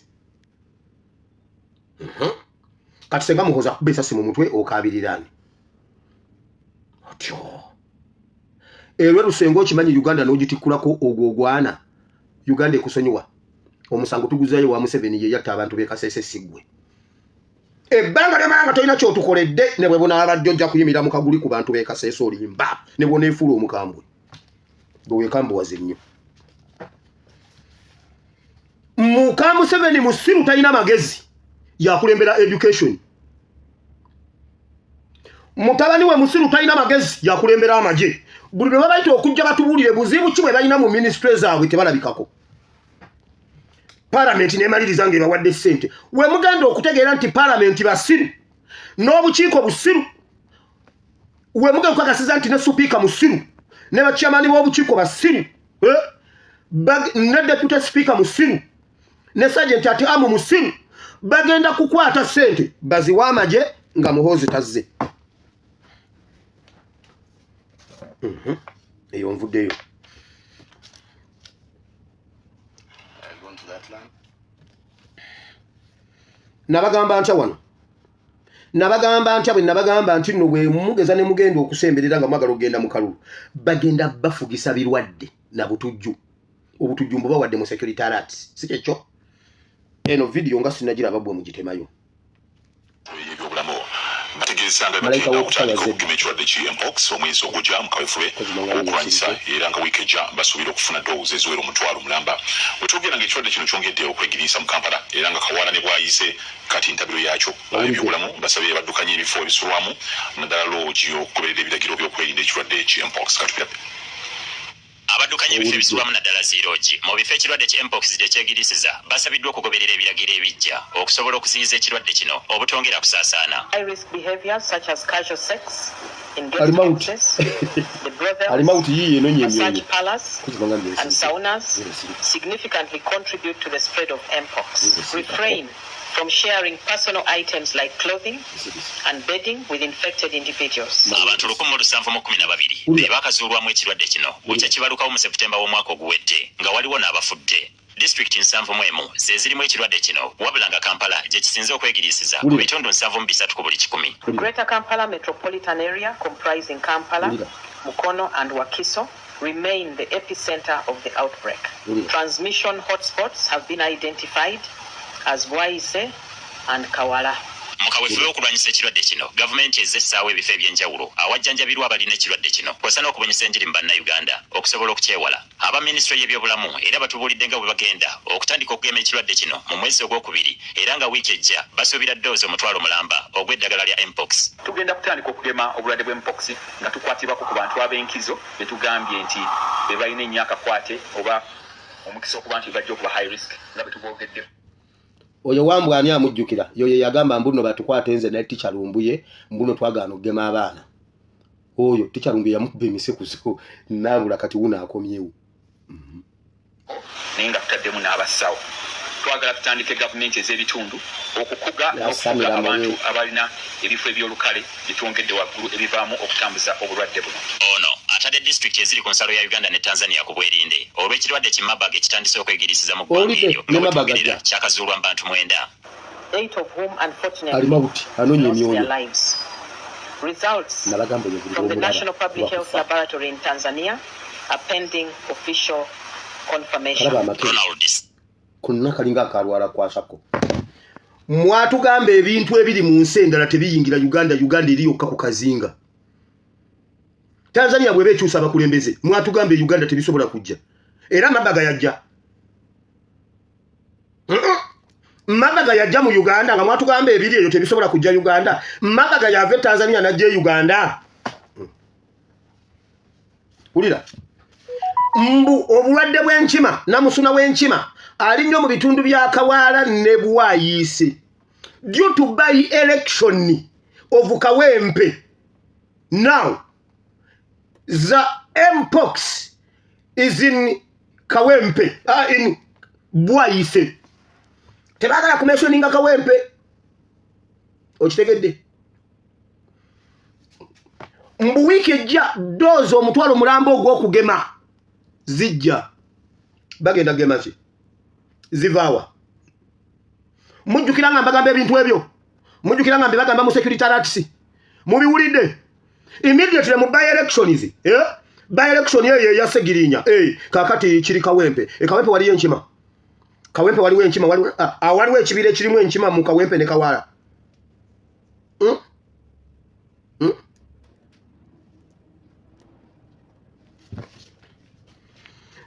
Kati senga Muhoozi akuba esasi mu mutwe okaabiriraani? Otyo erwe lusenga okimanyi Uganda n'ogitikkulako ogwo ogwana Uganda ekusonyiwa. Omusango tuguzayo wa Museveni ye yatta abantu b'e Kasese siggwe. Ebbanga lyomala nga tolina kyotukoledde ne bwe bunaabadde ojja kuyimira mu kaguli ku bantu b'e Kasese olimba ne bw'oneefuula omukambwe bwe weekambuwaze nnyo. Muka Museveni musiru talina magezi yakulembera education. Mutabani we musiru talina magezi yakulembera amagye. Buli lwe babayita okujja batubuulire buzibu ki bwe balina mu minisitule zaabwe tebalabikako. Palamenti n'emaliriza ng'ebawadde ssente. We mugenda okutegeera nti palamenti basiru n'obukiiko busiru, we mugenda okukakasiza nti ne supiika musiru ne bakyamani b'obukiiko basiru, ne deputy speaker musiru ne sergeant ati amu musiru, bagenda kukwata ssente baziwa amagye nga Muhoozi tazze. Eyo nvuddeyo. Nabagamba ntya wano? Nabagamba ntya bwe nabagamba nti nno bwe mugeza ne mugenda okusemberera nga mwagala okugenda mu kalulu, bagenda bafugisa birwadde na butujju. Obutujju mbubawadde mu security alerts, si kyekyo? Eno vidiyo nga sinnagiraba bwe mugitemayo. Ebyobulamu bategeeza nga Malayika bagenda w'okufa okutandika yazze. okugema ekirwadde ki mpox omwezi ogujja mu kawefube okulwanyisa, era nga wiiki ejja basuubira okufuna doozi eziwera 500,000. Wetwogera nga ekirwadde kino kyongedde okwegiriisa mu Kampala, era nga Kawaala ne Bwayiise kati ntabiro yaakyo. Ebyobulamu basabye baddukanya ebifo ebisulwamu naddala loogi okugoberera ebiragiro by'okwerinda ekirwadde ki mpox. Katupira Abaddukanya ebifo ebisulwamu naddala ziiroogi mu bifo ekirwadde ki mpox gye kyegiriisiza basabiddwa okugoberera ebiragiro ebiggya okusobola okuziyiza ekirwadde kino obutongera kusaasaana. High-risk behaviors such as casual sex in guest Alimauti. houses, the brothels, Alimauti yiiyo enoonya massage emyoyo. parlors, and saunas significantly contribute to the spread of mpox. Refrain from sharing personal items like clothing and bedding with infected individuals. Abantu 1712 be bakazuulwamu ekirwadde kino bukya kibalukawo mu Seputemba w'omwaka oguwedde, nga waliwo n'abafudde. Disitulikiti 71 ze zirimu ekirwadde kino, wabula nga Kampala gye kisinze okwegiriisiza ku bitundu 73 ku buli kikumi. The Greater Kampala metropolitan area comprising Kampala, Mukono and Wakiso remain the epicenter of the outbreak. Transmission hotspots have been identified as Bwaise and Kawala. Mu kaweefube okulwanyisa ekirwadde kino, gavumenti ezze essaawo ebifo ebyenjawulo awajjanjabirwa abalina ekirwadde kino, kw'ossa n'okubunyisa enjiri mu Bannayuganda okusobola okukyewala. Aba minisitule y'ebyobulamu era batubuulidde nga bwe bagenda okutandika okugema ekirwadde kino mu mwezi ogwokubiri, era nga wiiki ejja basuubira ddoozi 500,000 ogw'eddagala lya mpox. Tugenda kutandika okugema obulwadde bw'e mpox nga tukwatibwako ku bantu ab'enkizo be tugambye nti be balina ennyo akakwate oba omukisa okuba nti bajja okuba high risk nga bwe tuboogedde. Oyo wambwa ani amujjukira? Yoyo yagamba mbu nno batukwate nze ne Ticca Lumbuye, mbu nno twagaana okugema abaana. Oyo Ticca Lumbuye yamukuba emisekuzo naabula, kati wuno akomyewo. Naye nga tutaddemu n'abasawo, twagala tutandike gavumenti ez'ebitundu okukuga n'okufuga Yasamira abantu amaye. abalina ebifo eby'olukale byetwongedde waggulu ebivaamu okutambuza obulwadde buno. Ono atadde disitulikiti eziri ku nsalo ya Uganda ne Tanzania ku bwerinde olw'ekirwadde ki Marburg ekitandise okwegiriisiza mu ggwanga Owulidde? eryo Ne nga Marburg wetwogerera ajja. kyakazuulwa mu bantu 9. Eight of whom unfortunately Alimauti anoonya lost their emyoyo. lives. Results Nabagamba oyo buli from the lwomulaba National Public Health lwakufa. Laboratory in Tanzania are pending official confirmation. Kalaba amakere Ronald konna kalinga akalwala kwasako. Mwatugamba ebintu ebiri mu nsi endala tebiyingira Uganda. Uganda eri yokka ku kazinga. Tanzania bweba ekyusa abakulembeze, mwatugamba e Uganda tebisobola kujja, era Marburg yajja. Marburg yajja mu Uganda nga mwatugamba ebiri eyo tebisobola kujja Uganda. Marburg yava e Tanzania najja e Uganda. Wulira mbu obulwadde bw'enkima, namusuna w'enkima ali nnyo mu bitundu bya Kawaala ne Bwayiise due to by election of Kawempe. Now the mpox is in Kawempe, in Bwayiise. Tebagala kumentioninga Kawempe, okitegedde? Mbu wiiki ejja doozi 500,000 ogw'okugema zijja. Bagenda kugema ki? Zivaawa? Mujjukira nga mbagamba ebintu ebyo? Mujjukira nga mbibagamba mu security alerts? Mubiwulidde? Immediately mu by elections, eh? By election eyo eya Segirinya, eh, kakati kiri Kawempe. E Kawempe waliyo enkima. Kawempe waliwo enkima, waliwo waliwo ekibira ekirimu enkima mu Kawempe ne Kawala.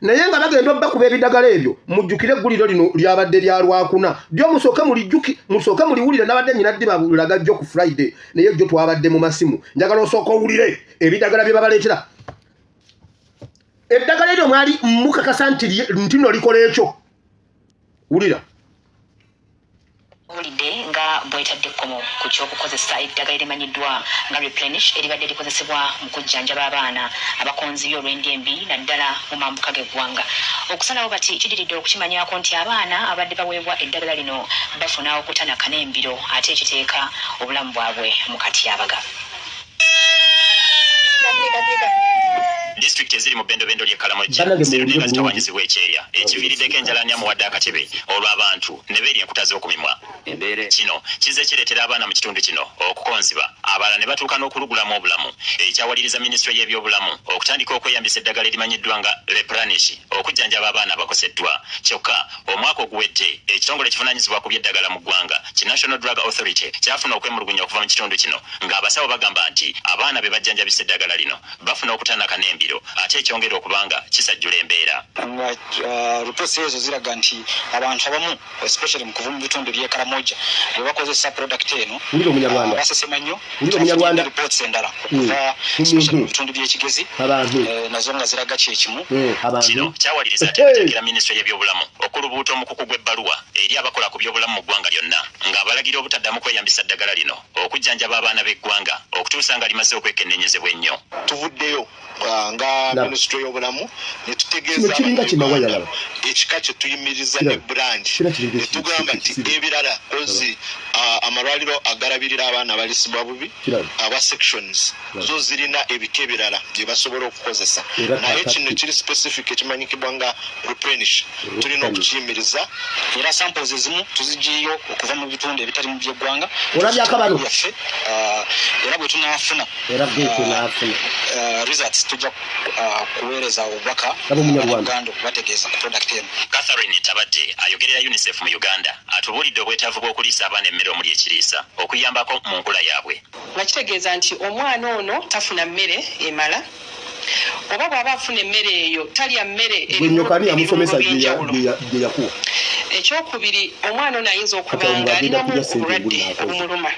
Naye nga bagenda obbakuba ebidagala ebyo, mujjukire egguliro lino lyabadde lya Lwakuna. Ddyo musooke mulijjuki, musooke muliwulire. Nabadde nnyina ddiba lulaga jjo ku Friday, naye jjo twabadde mu masimu. Njagala osooka owulire ebidagala bye babaleetera. Eddagala eryo mwali mukakasa nti nno likola ekyo. Wulira. Owulidde nga bwetadde ekkomo ku ky'okukozesa eddagala erimanyiddwa nga Replenish eribadde likozesebwa mu kujjanjaba abaana abakonzibye olw'endya embi naddala mu mambuka g'eggwanga. Okusalawo bati kidiridde okukimanyaako nti abaana abadde baweebwa eddagala lino bafuna okutanaka n'embiro ate ekiteeka obulamu bwabwe mu katyabaga. Disitulikiti eziri mu bbendobendo ly'e Karamoja Bannange zirudde muwulire nga bulungi. zitawaanyizibwa ekyeya ekiviiriddeko enjala ani amuwadde akatebe olwo abantu ne beerya enkuta z'oku mimwa. Kino kizze kireetera abaana mu kitundu kino okukonziba abalala ne batuuka n'okulugulamu obulamu ekyawaliriza minisitule y'ebyobulamu okutandika okweyambisa eddagala erimanyiddwa nga Replenish okujjanjaba abaana abakoseddwa. Kyokka omwaka oguwedde ekitongole ekivunaanyizibwa ku by'eddagala mu ggwanga ki National Drug Authority kyafuna okwemulugunya okuva mu kitundu kino ng'abasawo bagamba nti abaana be bajjanjabisa eddagala lino bafuna okutanaka n'embiro ate ekyongera okuba nga kisajjula embeera. Nga reports ezo ziraga nti abantu abamu especially mu kuva mu bitundu by'e Karamoja bwe bakozesa product eno Wulira Omunyarwanda. basesema nnyo. Wulira Omunyarwanda. Reports endala okuva especially mu bitundu by'Ekigezi Abantu. Nazo nga ziraga kyekimu. Abantu. Kino kyawaliriza ateekateekera minisitule y'ebyobulamu okulubuuta omukuku gw'ebbaluwa eri abakola ku byobulamu mu ggwanga lyonna ng'abalagira obutaddamu kweyambisa ddagala lino okujjanjaba abaana b'eggwanga okutuusa nga limaze okwekenneenyezebwa ennyo. Tuvuddeyo nga Laba. minisitule y'obulamu ne Kino tutegeeza kiringa kimawaya, laba. ekika kye tuyimiriza Kiraba. ne brand Kira kiringa ne tugamba nti ekisibe. ebirala kozi amalwaliro agalabirira abaana abalisibwa bubi Kiraba. aba sections Kiraba. zo zirina ebika ebirala bye basobola okukozesa, Era naye kaakati. kino kiri specific ekimanyikibwa nga Replenish tulina Replenish. okukiyimiriza. Era samples ezimu tuzigiyeyo okuva mu bitundu ebitali mu by'eggwanga Olabye akabano? byaffe, era bwe tunaafuna Era bwe tunaafuna. Results tujja kuweereza obubaka Laba Omunyarwanda. Uganda okubategeeza ku product eno. Catherine Tabadde ayogerera UNICEF mu Uganda atubuulidde obwetaavu bw'okuliisa abaana emmere omuli ekiriisa okuyambako mu nkula yaabwe. Nga kitegeeza nti omwana ono tafuna mmere emala, oba bw'aba afuna emmere eyo talya mmere Gwe erimu nnyoko ani yamusomesa ebirungo by'enjawulo. gye yakuwa? Ekyokubiri, omwana ono ayinza okuba Kati nga nga agenda alinamu kulya ssente obulwadde enguli n'akoze. obumuluma,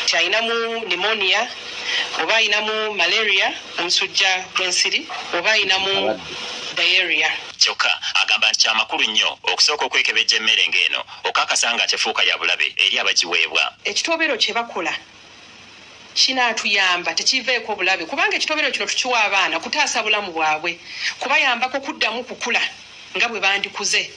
nti alinamu pneumonia oba alinamu malaria, omusujja gw'ensiri, oba alinamu Abadde. diarrhea. Kyokka agamba nti kyamakulu nnyo okusooka okwekebejja emmere ng'eno okakasa nga tefuuka ya bulabe eri abagiweebwa. Ekitobero kye bakola kinaatuyamba tekiveeko obulabe, kubanga ekitobero kino tukiwa abaana kutaasa bulamu bwabwe, kubayambako kuddamu kukula nga bwe bandikuze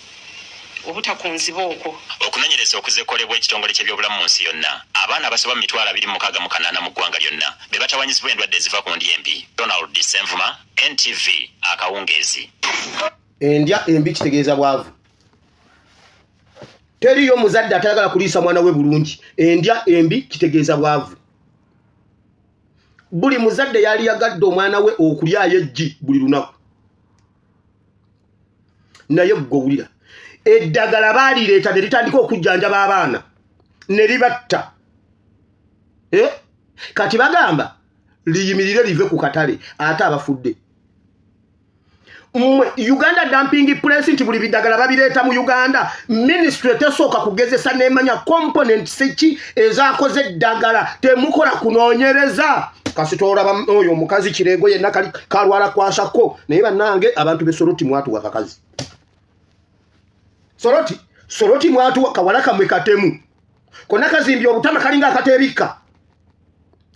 obutakunziba okwo. Okunoonyereza okuzekolebwa ekitongole ky'ebyobulamu mu nsi yonna, abaana abasoba mu 268 mu ggwanga lyonna be batawanyizibwa endwadde eziva ku ndya embi. Donald Senvuma, NTV, akawungeezi. Endya embi kitegeeza bwavu. Teriyo muzadde atayagala kuliisa mwana we bulungi. Endya embi kitegeeza bwavu. Buli muzadde yali yagadde omwana we okulyayo eggi buli lunaku, naye gwe owulira eddagala baalireeta ne litandika okujjanjaba abaana ne libatta. Eh? Kati bagamba liyimirire live ku katale ate abafudde. Mmwe Uganda dumping place, nti buli biddagala babireeta mu Uganda, ministry tesooka kugezesa nemanya components ki ezakoze eddagala. Temukola kunoonyereza. Kasita olaba oyo omukazi Kirego yenna kali kalwala kwasako. Naye bannange, abantu be Soroti, mwatuwa kakazi Soroti. Soroti mwatuwa kawala kamwe katemu konna kazimbye obutama, kalinga akateebikka,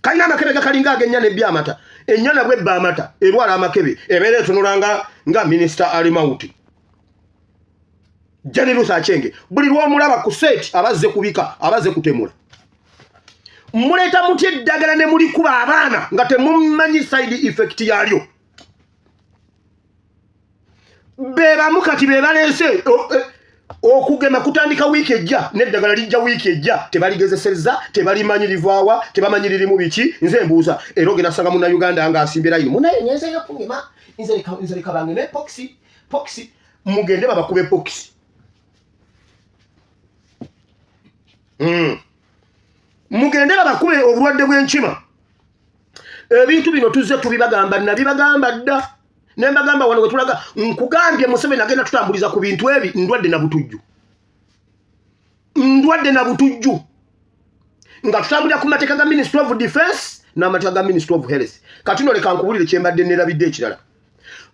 kalina amakebe gakalinga ag'ennyana ebbi amata. Ennyana bwebba amata erwala amakebe, ebeera etunula nga minisita alimauti Jane Ruth Aceng. Buli lwomulaba ku set abazze kubika, abazze kutemula. Muleeta mutya eddagala ne mulikuba abaana nga temumanyi side effect yalyo? Be bamu kati be baleese. Okugema kutandika wiiki ejja n'eddagala lijja wiiki ejja, tebaligezesezza, tebalimanyi livaawa, tebamanyi lirimu biki. Nze mbuuza, era ogenda sanga munnayuganda ng'asimbye layini, munaye ngenzeyo kugema, nze leka bangeme pokisi pokisi, mugende babakube pokisi. Mugende babakube obulwadde bw'enkima. Ebintu bino tuzze tubibagamba, nabibagamba dda ne mbagamba wano wetulaga. Nkugambye Museveni agenda tutambuliza ku bintu ebi, ndwadde na butujju, ndwadde na butujju, nga tutambulira ku mateeka ga Ministry of Defense n'amateeka ga Ministry of Health. Kati no leka nkubulire kyembadde nerabidde ekirala.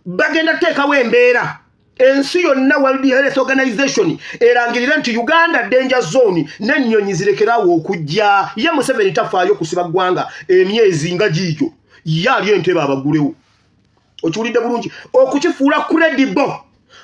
Bagenda kuteekawo embeera ensi yonna, World Health Organization erangirire nti Uganda danger zone, n'ennyonyi zirekerawo okujja. Ye Museveni tafaayo kusiba ggwanga emyezi nga giigyo, ye ali entebe abagulewo. Okiwulidde bulungi? Okukifuula credible,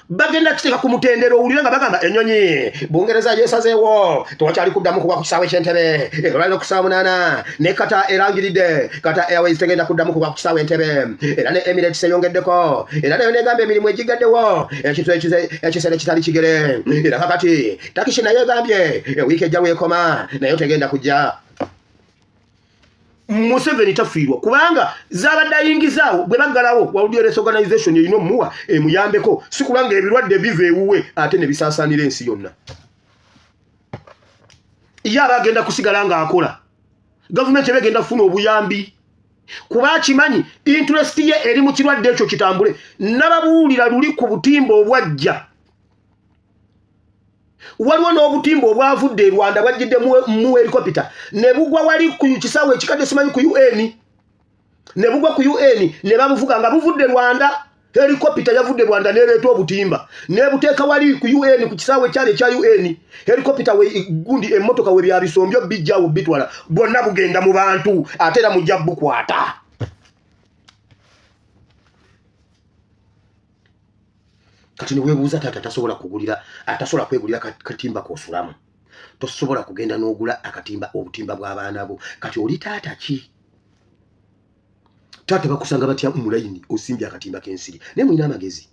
bagenda kiteeka ku mutendera owulire nga bagamba ennyonyi Bungereza yesazeewo tewakyali kuddamu kugwa ku kisaawe ky'Entebe olwaliro ku ssaawa 8, ne Qatar erangiridde Qatar Airways tegenda kuddamu kugwa ku kisaawe Entebe, era ne Emirates eyongeddeko, era nayo negamba emirimu egigaddewo ekintu ekiseera ekitali kigere, era kakati Turkish nayo egambye ewiiki ejja lwekoma nayo tegenda kujja. Museveni tafiirwa kubanga zabadde ayingizaawo bwe baggalawo, World Health Organization erina omuwa emuyambeko, si kubanga ebirwadde biva ewuwe ate ne bisaasaanira ensi yonna. Ye aba agenda kusigala ng'akola, gavumenti eba egenda kufuna obuyambi kuba akimanyi interest ye eri mu kirwadde ekyo kitambule. Nababuulira luli ku butimba obwajja, waliwo n'obutimba obwavudde e Rwanda bwajjidde mu helicopter ne bugwa wali ku kisaawe ekikadde simanyi ku UN, ne bugwa ku UN ne babuvuga nga buvudde Rwanda. Helicopter yavudde Rwanda nereeta obutimba nebuteeka wali ku UN, ku kisaawe kyali ekya UN. Helicopter we gundi emmotoka we byabisombyo bijjawo bitwala bwonna bugenda mu bantu, ate era mujja bukwata. Kati neweebuuza, taata tasobola kugulira, atasobola kwegulira katimba kosulamu, tosobola kugenda n'ogula akatimba, obutimba bw'abaana bo, kati oli taata ki? Taata bakusanga batya mu layini osimbye akatimba k'ensiri? Naye mulina amagezi?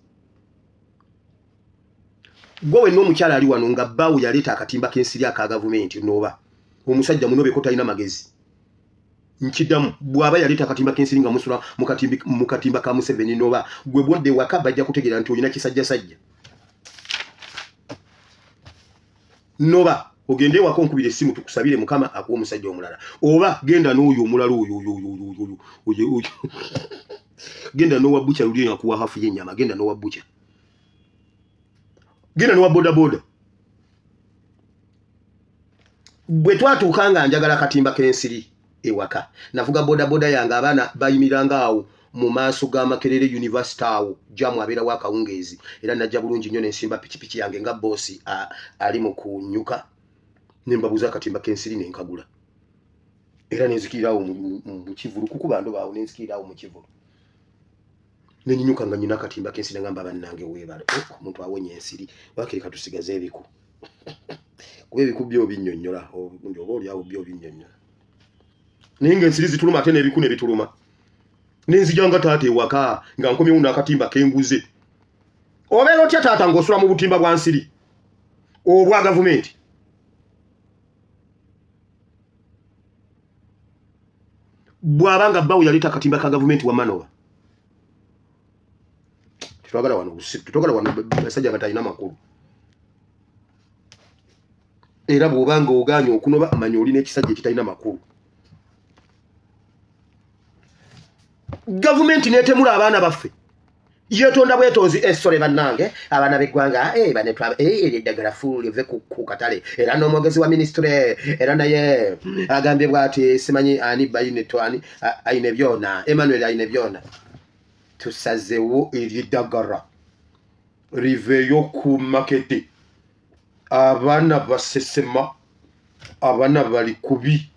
Gwe wenna omukyala ali wano nga bbaawo yaleeta akatimba k'ensiri aka gavumenti, nooba omusajja munobeko talina magezi. Nkiddamu, bw'aba yaleeta akatimba k'ensiri nga musula mu katimba ka Museveni, noba gwe bwodde waka bajja kutegeera nti olina kisajjasajja. Noba ogende ewaka onkubira essimu tukusabire Mukama akuwa omusajja omulala, oba genda n'oyo omulala oyo oyo oyo oyo oyo oyo, genda n'owa butcher luli akuwa hafu y'ennyama, genda n'owa butcher, genda n'owa boda boda. Bwe twatuuka nga njagala katimba k'ensiri ewaka, navuga bodaboda yange, abaana bayimiranga awo mu maaso ga Makerere University awo jamu abeerawo akawungeezi, era najja bulungi nnyo nensimba pikipiki yange nga boosi ali mu kunyuka, nembabuuza akatimba k'ensiri nenkagula, era nenzikirirawo mu kivulu kukuba ndobaawo, nenzikirirawo mu kivulu nenyinyuka nga nyina akatimba k'ensiri, nagamba bannange weebale, omuntu awonya ensiri, wakiri katusigaze ebiku, kuba ebiku byo binnyonnyola oba oliawo byo binnyonnyola, naye nga ensiri zituluma ate n'ebiku ne bituluma. Nenzija nga taata ewaka nga nkomyewo n'akatimba kenguze. Obeera otya taata ng'osula mu butimba bwa nsiri obwa gavumenti? Bw'aba nga bbawo yaleeta akatimba ka gavumenti wamanoba, tetwagala wano busiru, tetwagala wano basajja batalina makulu. Era bw'oba nga ogaanye okunoba, manya olina ekisajja ekitalina makulu. Gavumenti netemula abaana baffe, yetonda bwetonzi, esole bannange abaana b'eggwanga, eryo eddagala fuulu live ku katale. Era n'omwogezi wa minisitule era naye agambye bw'ati, simanyi ani Bayineto ani aine byona, Emmanuel aine byona, tusazewo eryo eddagala riveeyo ku market, abaana basesema, abaana bali kubi.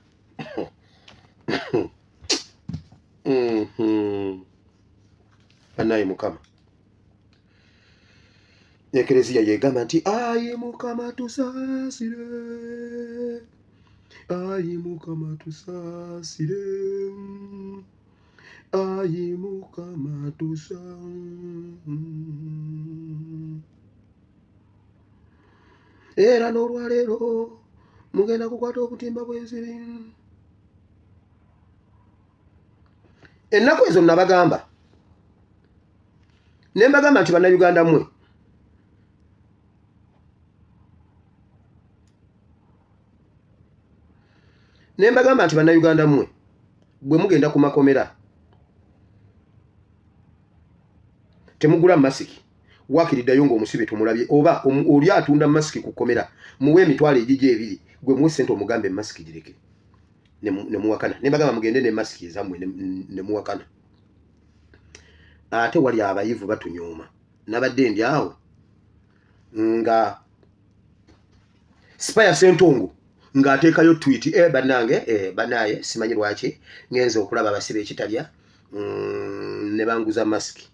Banaye Mukama, ekereziya yegamba nti ayi Mukama tusaasire, ayi Mukama tusaasire, ayi Mukama tusa. Era n'olwaleero mugenda kukwata obutimba bw'ensiri. Ennaku ezo nabagamba ne mbagamba nti Bannayuganda mmwe, ne mbagamba nti Bannayuganda mmwe, bwe mugenda ku makomera temugula masiki. Wakiriddayo ng'omusibe tumulabye, oba oli atunda masiki ku kkomera, muwe emitwalo egigi ebiri, gwe muwe sente omugambe masiki gireke. Ne muwakana. Ne mbagamba mugende ne masiki ezammwe, ne muwakana. Ate wali abayivu batunyooma. Nabadde ndi awo nga Spire Sentongo ng'ateekayo tweet, bannange, bannaye, simanyi lwaki ngenze okulaba abasibe ekitalya, ne banguza masiki.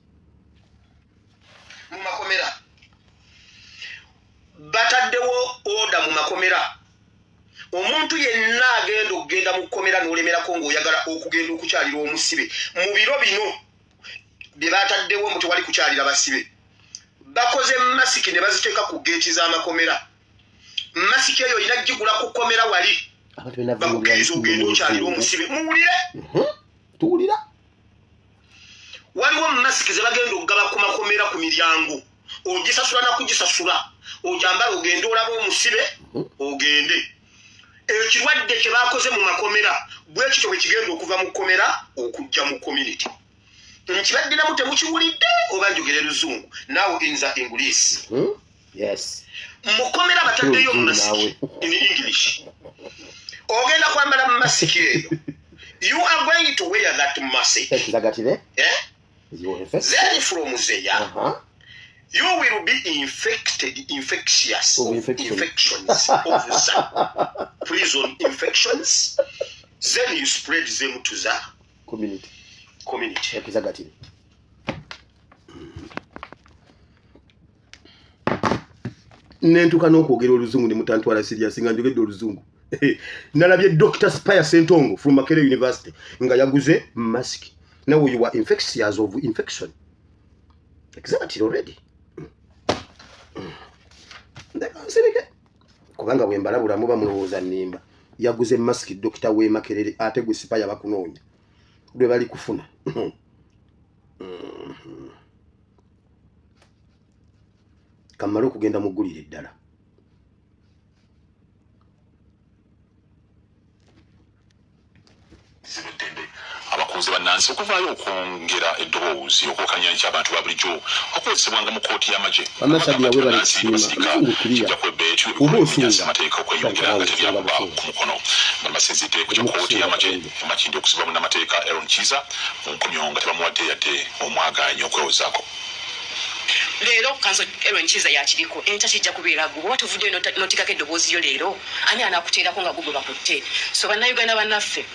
Mu makomera bataddewo order. Mu makomera omuntu yenna agenda okugenda mu kkomera n'olemerako ng'oyagala okugenda okukyalira omusibe, mu biro bino bye bataddewo mbu tewali kukyalira basibe, bakoze masiki ne baziteeka ku geeti z'amakomera. Masiki eyo olina gigula ku kkomera wali, bakukkiriza ogenda okyalira omusibe. Muwulire. Tuwulira. Waliwo masiki ze bagenda okugaba ku makomera ku miryango, ogisasula nakugisasula, ojambala ogende olaba omusibe. Ogende ekirwadde kye bakoze mu makomera bwe kityo bwe kigenda okuva mu kkomera okujja mu community. Nkibaddiramu, temukiwulidde oba njogere luzungu? Now in the English. Yes. Mukomera bataddeyo masiki. In English, ogenda kwambala masiki eyo. You are going to wear that mask. Zagatire. Eh? Then from there you will be infected, infectious of infection. Infections of the prison infections, then you spread them to the community. Community. Zagatire. Nentuka n'okwogera oluzungu ne mutantwala serious nga njogedde oluzungu. Nalabye Dr Spire Sentongo from Makerere University nga yaguze mask. Now you are infectious of infection, exactly, already. Ndeka nsirike kubanga bwe mbalabula muba mulowooza nnimba. Yaguze masiki Dokita w'e Makerere, ate gwe Spire bakunoonya lwe bali kufuna. Kamale okugenda mu ggulire eddala. Eddembe abakunze bannansi okuvaayo okwongera eddoboozi okuwakanya eky'abantu ba bulijjo okukozesebwanga mu kkooti y'amagye. Bannasabira we bali kusiima. Amazungu clear. Oba osunga. Amateeka okweyongera nga tebyakuba ku mukono. Bano basinzidde ku kkooti y'amagye e Makindye okusiba munnamateeka Aaron Kiza mu nkomyo nga tebamuwadde yadde omwagaanya okwewozaako. Leero counsel Aaron Kiza yakiriko, enkya kijja kubeera gwe. Oba tuvuddeyo n'otikako eddoboozi lyo leero, ani anaakuteerako nga gwe bakutte? So Bannayuganda bannaffe,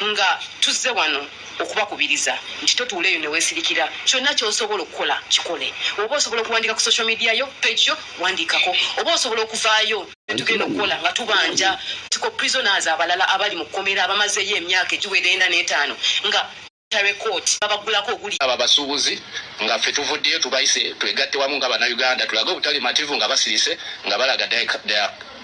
nga tuzze wano okubakubiriza nti totuula eyo neweesirikira. Kyonna ky'osobola okukola kikole. Oba osobola okuwandika ku social media yo page yo, wandiikako. Oba osobola okuvaayo, tugenda okukola nga tubanja tiko prisoners abalala abali mu kkomera abamazeeyo emyaka egiwera 45 nga court babagulako oguli. Abo abasuubuzi nga ffe tuvuddeyo tubayise twegatte wamu nga Bannayuganda tulage obutali mativu nga basirise nga balaga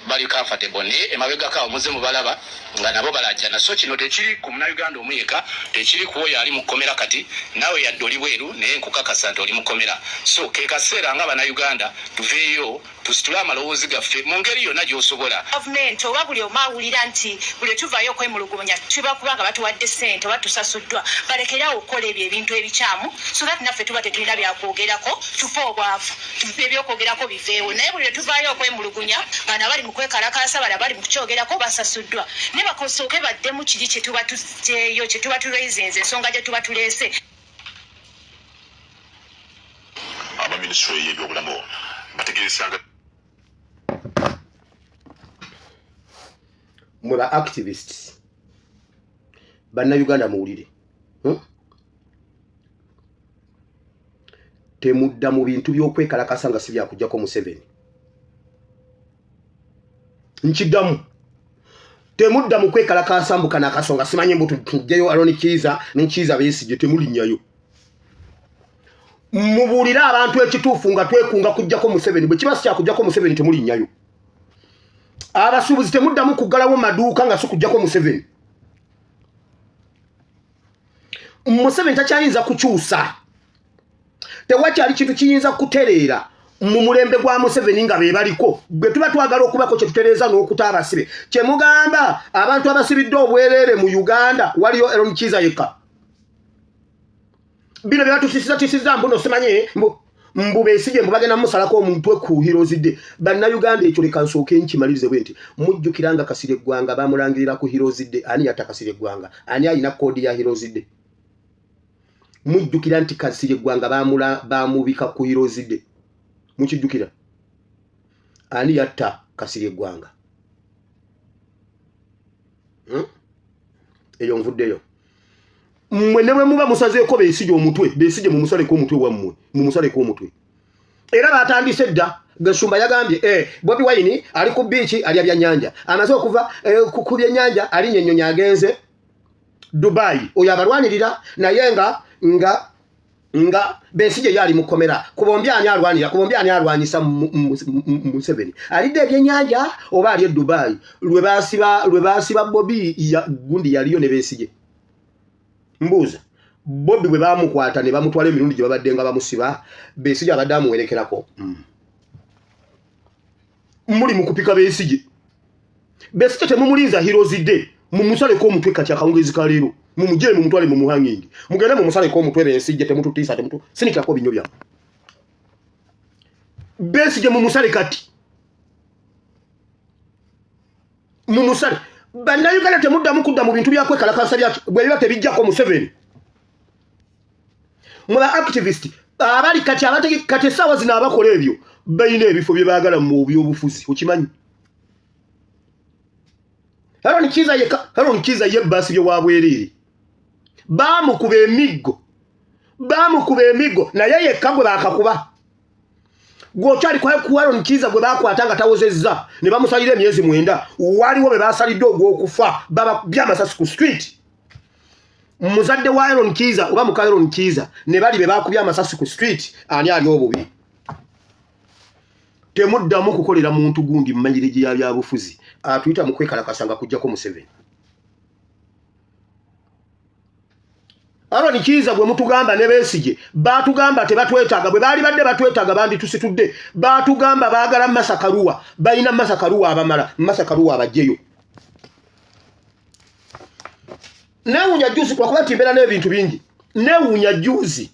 bali comfortable, naye emabegako awo muze mubalaba nga nabo balajjana. So kino tekiri ku Munnayuganda omu yekka, tekiri ku oyo ali mu kkomera kati. Naawe yadde oli bweru, naye nkukakasa nti oli mu kkomera. So ke kaseera nga Bannayuganda tuveeyo tusitule amaloboozi gaffe mu ngeri yonna gy'osobola. Gavumenti oba buli omu awulira nti buli tuvaayo okwemulugunya kiba kubanga batuwadde ssente oba tusasuddwa, balekerawo okukola ebyo ebintu ebikyamu, so that naffe tuba tetulina byakwogerako, tufe obwavu, ebyokwogerako biveewo. Naye buli lwe tuvaayo okwemulugunya, bano abali mu kwekalakaasa, bano abali mu kukyogerako basasuddwa, naye bakosooke baddemu kiri kye tuba tuzzeeyo, kye tuba turaisinze, ensonga gye tuba tuleese. Aba minisitule y'ebyobulamu bategeezanga Mwe ba activists Bannayuganda muwulire, Temudda mu bintu by'okwekalakasa nga si byakujjako Museveni. Nkiddamu, temudda mu kwekalakasa mbu kano akasonga simanyi mbu tujjeyo Aaron Kiiza ne Kiiza Besigye. Temulinnyayo. Mubuulire abantu ekituufu nga twekunga kujjako Museveni. Bwe kiba si kyakujjako Museveni, temulinnyayo. Abasuubuzi temuddamu kuggalawo maduuka nga sikujjako Museveni. Museveni takyayinza kukyusa, tewakyali kintu kiyinza kutereera mu mulembe gwa Museveni nga be baliko. Bwe tuba twagala okubako kye tutereeza n'okuta abasibe, kye mugamba abantu abasibidde obwereere mu Uganda, waliyo Eron Kiiza yekka. Bino bye batusisiza mbuno simanyi mbu Besigye mbu bagenda musalako omutwe ku Heroes Day. Bannayuganda, ekyo leka nsooke nkimalirize bwe nti mujjukira nga Kasirye Ggwanga bamulangirira ku Heroes Day. Ani yatta Kasirye Ggwanga? Ani alina code ya Heroes Day? Mujjukira nti Kasirye Ggwanga bamubika ku Heroes Day? Mukijjukira? Ani yatta Kasirye Ggwanga? Eyo nvuddeyo. Mmwe ne bwe muba musazeeko Besigye omutwe, Besigye mumusaleko omutwe wammwe, mumusaleko omutwe. Era batandise dda. Gasumba yagambye Bobi Wine ali ku beach alya byannyanja, amaze okuva ku byennyanja alinnya ennyonyi agenze Dubai. Oyo abalwanirira, naye nga Besigye ye ali mukomera. Ku bombi ani alwanira? Ku bombi ani alwanyisa Museveni? Alidde ebyennyanja oba ali e Dubai? Lwe basiba Bobi ya, gundi yaliyo ne Besigye. Mbuuza, Bobi bwe bamukwata ne bamutwala emirundi gye babadde nga bamusiba, Besigye abadde amuwerekerako? Muli mu kupika Besigye. Besigye temumulinza Heroes Day, mumusaleko omutwe kati akawungezi ka leero. Mumugye mumutwale mumuhangingi, mugende mumusaleko omutwe Besigye. Temututiisa, temutu sinikirako binyo byammwe. Besigye mumusale kati, mumusale. Bannayuganda, temuddamu kudda mu bintu byakwekalakasa bwe biba tebijjako Museveni. Mwe activist abali kati abatege kati essaawa zino abakola ebyo balina ebifo bye baagala mu byobufuzi, okimanyi? Haron Kiiza ye, Haron Kiiza ye basibye wa bwereere, baamukuba emiggo, baamukuba emiggo, naye yekka gwe baakakuba. Gweokyali ku Haron Kiiza gwe bakwata nga tawozezza ne bamusalira emyezi 9. Waliwo be basalidde ogw'okufa, babakubye amasasi ku street. Muzadde wa Aaron Kiiza oba muka Aaron Kiiza ne bali be bakubye amasasi ku street, ani ali obubi? Temuddamu kukolera muntu gundi mumanyirigi ya byabufuzi atuyita mu kwekalakasa nga kujjako Museveni. Aaron Kiiza gwe mutugamba ne Besigye batugamba tebatwetaaga. Bwe baali badde batwetaaga banditusitudde. Batugamba baagala Martha Karua, balina Martha Karua abamala. Martha Karua abajjeyo. Neewuunya juzi, lwakuba nti mbeera n'ebintu bingi, neewuunya juzi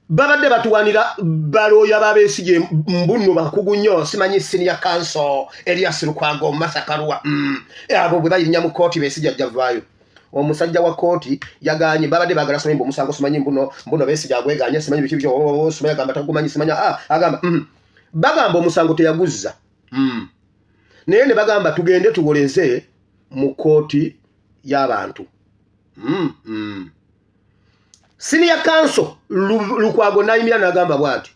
babadde batuwanira balooya ba Besigye mbuno bakugu nnyo, simanyi senior counsel Erias Lukwago, Martha Karua. Abo bwe bayinya mu kooti Besigye ajja vaayo. Omusajja wa kooti yaganye, babadde baagala simanyi mbu omusango simanyi mbuno Besigye agweganye, simanyi biki biki, oh, simanyi agamba tagumanyi, simanyi agamba bagamba omusango teyaguzza. Naye ne bagamba tugende tuwoleze mu kooti y'abantu. Senior counsel Lukwago nayimira n'agamba bw'ati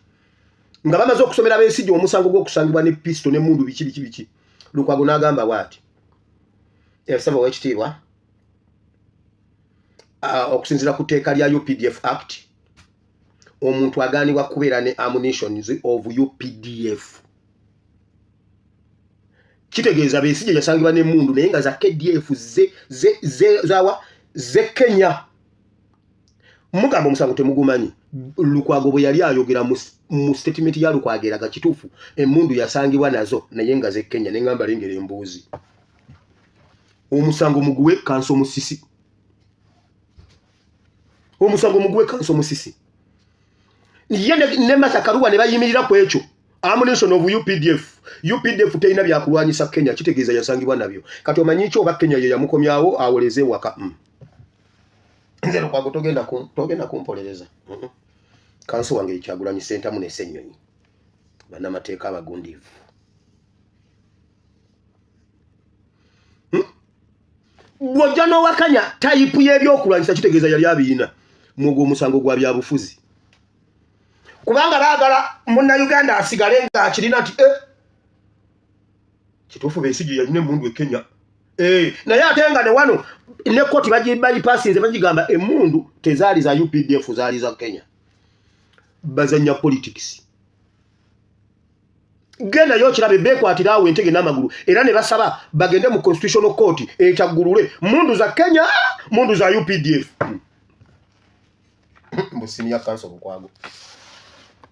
nga bamaze okusomera Besigye omusango gw'okusangibwa ne pisto n'emmundu biki biki biki. Lukwago n'agamba bw'ati, "Ssebo ow'ekitiibwa, okusinziira ku tteeka lya UPDF Act, omuntu agaanibwa kubeera ne ammunitions of UPDF." Kitegeeza Besigye yasangibwa n'emmundu naye nga za KDF ze zawa ze Kenya. Mugamba omusango temugumanyi. Lukwago bwe yali ayogera mu statement ya Lukwago eraga kituufu emmundu yasangibwa nazo naye nga ze Kenya. Neŋŋamba lengera embuuzi, omusango muguwe counsel Musisi, omusango muguwe counsel Musisi. Ye ne Martha Karua ne bayimirira ku ekyo, ammunition of UPDF. UPDF terina byakulwanyisa Kenya, kitegeeza yasangibwa nabyo. Kati omanyi ki, oba Kenya ye yamukomyawo awoleze ewaka. Nze Lukwago togenda kumpolereza. Counsel wange Kyagulanyi Ssentamu ne Ssennyonyi, bannamateeka abagundiivu. Bw'ojja n'owakanya type y'ebyokulwanyisa, kitegeeza yali abiyina. Mwogwo omusango gwa byabufuzi, kubanga baagala munnayuganda asigale ng'akirina nti kituufu Besigye yalina emmundu e Kenya. Naye ate nga ne wano ne kooti bagipasinze, bagigamba emmundu tezaali za UPDF, zaali za Kenya. Bazanya politics. Gendayo okirabe, beekwatira awo entege n'amagulu era ne basaba bagende mu constitutional court ekyaggulule mundu za Kenya, mundu za UPDF. Mbu senior counsel Lukwago,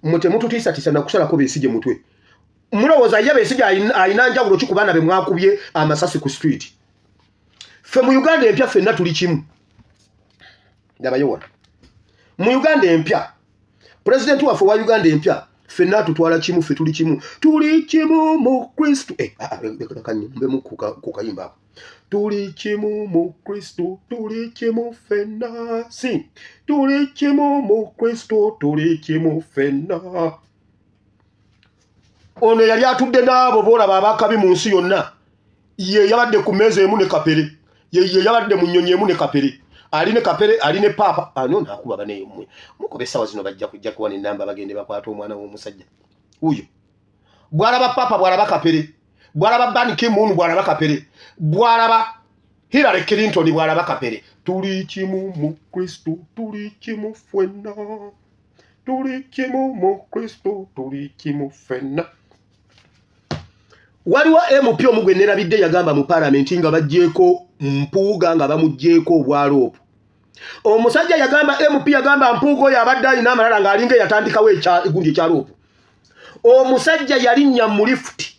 mwe temututiisatiisa nakusalako Besigye mutwe. Mulowooza ye Besigye alina njawulo ki ku baana be mwakubye amasasi ku street? Ffe mu Uganda empya ffenna tuli kimu. Ndabayo wano mu Uganda empya, pulezidenti waffe wa Uganda empya ffenna atutwala kimu. Ffe tuli kimu, tuli kimu mu Kristu. Eh, ah, ah, leka mbemu ku kayimba ako. Tuli kimu mu Kristu, tuli kimu ffenna, si tuli kimu mu Kristu, tuli kimu ffenna. Ono yali atudde n'abo boolaba abakabi mu nsi yonna. Ye yabadde ku mmeeza emu ne Kapere, ye yabadde mu nnyonyi emu ne Kapere, ali ne Kapere, ali ne Paapa. Ano naakuba baneyo mmwe mukuba essaawa zino bajja kujja kuwa n'ennamba bagende bakwate omwana w'omusajja wuyo. Bw'alaba Paapa, bw'alaba Kapere, bw'alaba Ban Ki-moon, bw'alaba Kapere, bw'alaba Hillary Clinton, bw'alaba Kapere. Tuli kimu mu Kristu, tuli kimu ffenna, tuli kimu mu Kristu, tuli kimu ffenna. Waliwo MP omu gwe nerabidde yagamba mu palamenti nga baggyeeko Mpuuga, nga bamuggyeeko obwaloopu. Omusajja yagamba, MP yagamba, Mpuuga oyo abadde alina amalala ng'alinga eyatandikawo egundi ekyaloopu. Omusajja yalinnya mu lifuti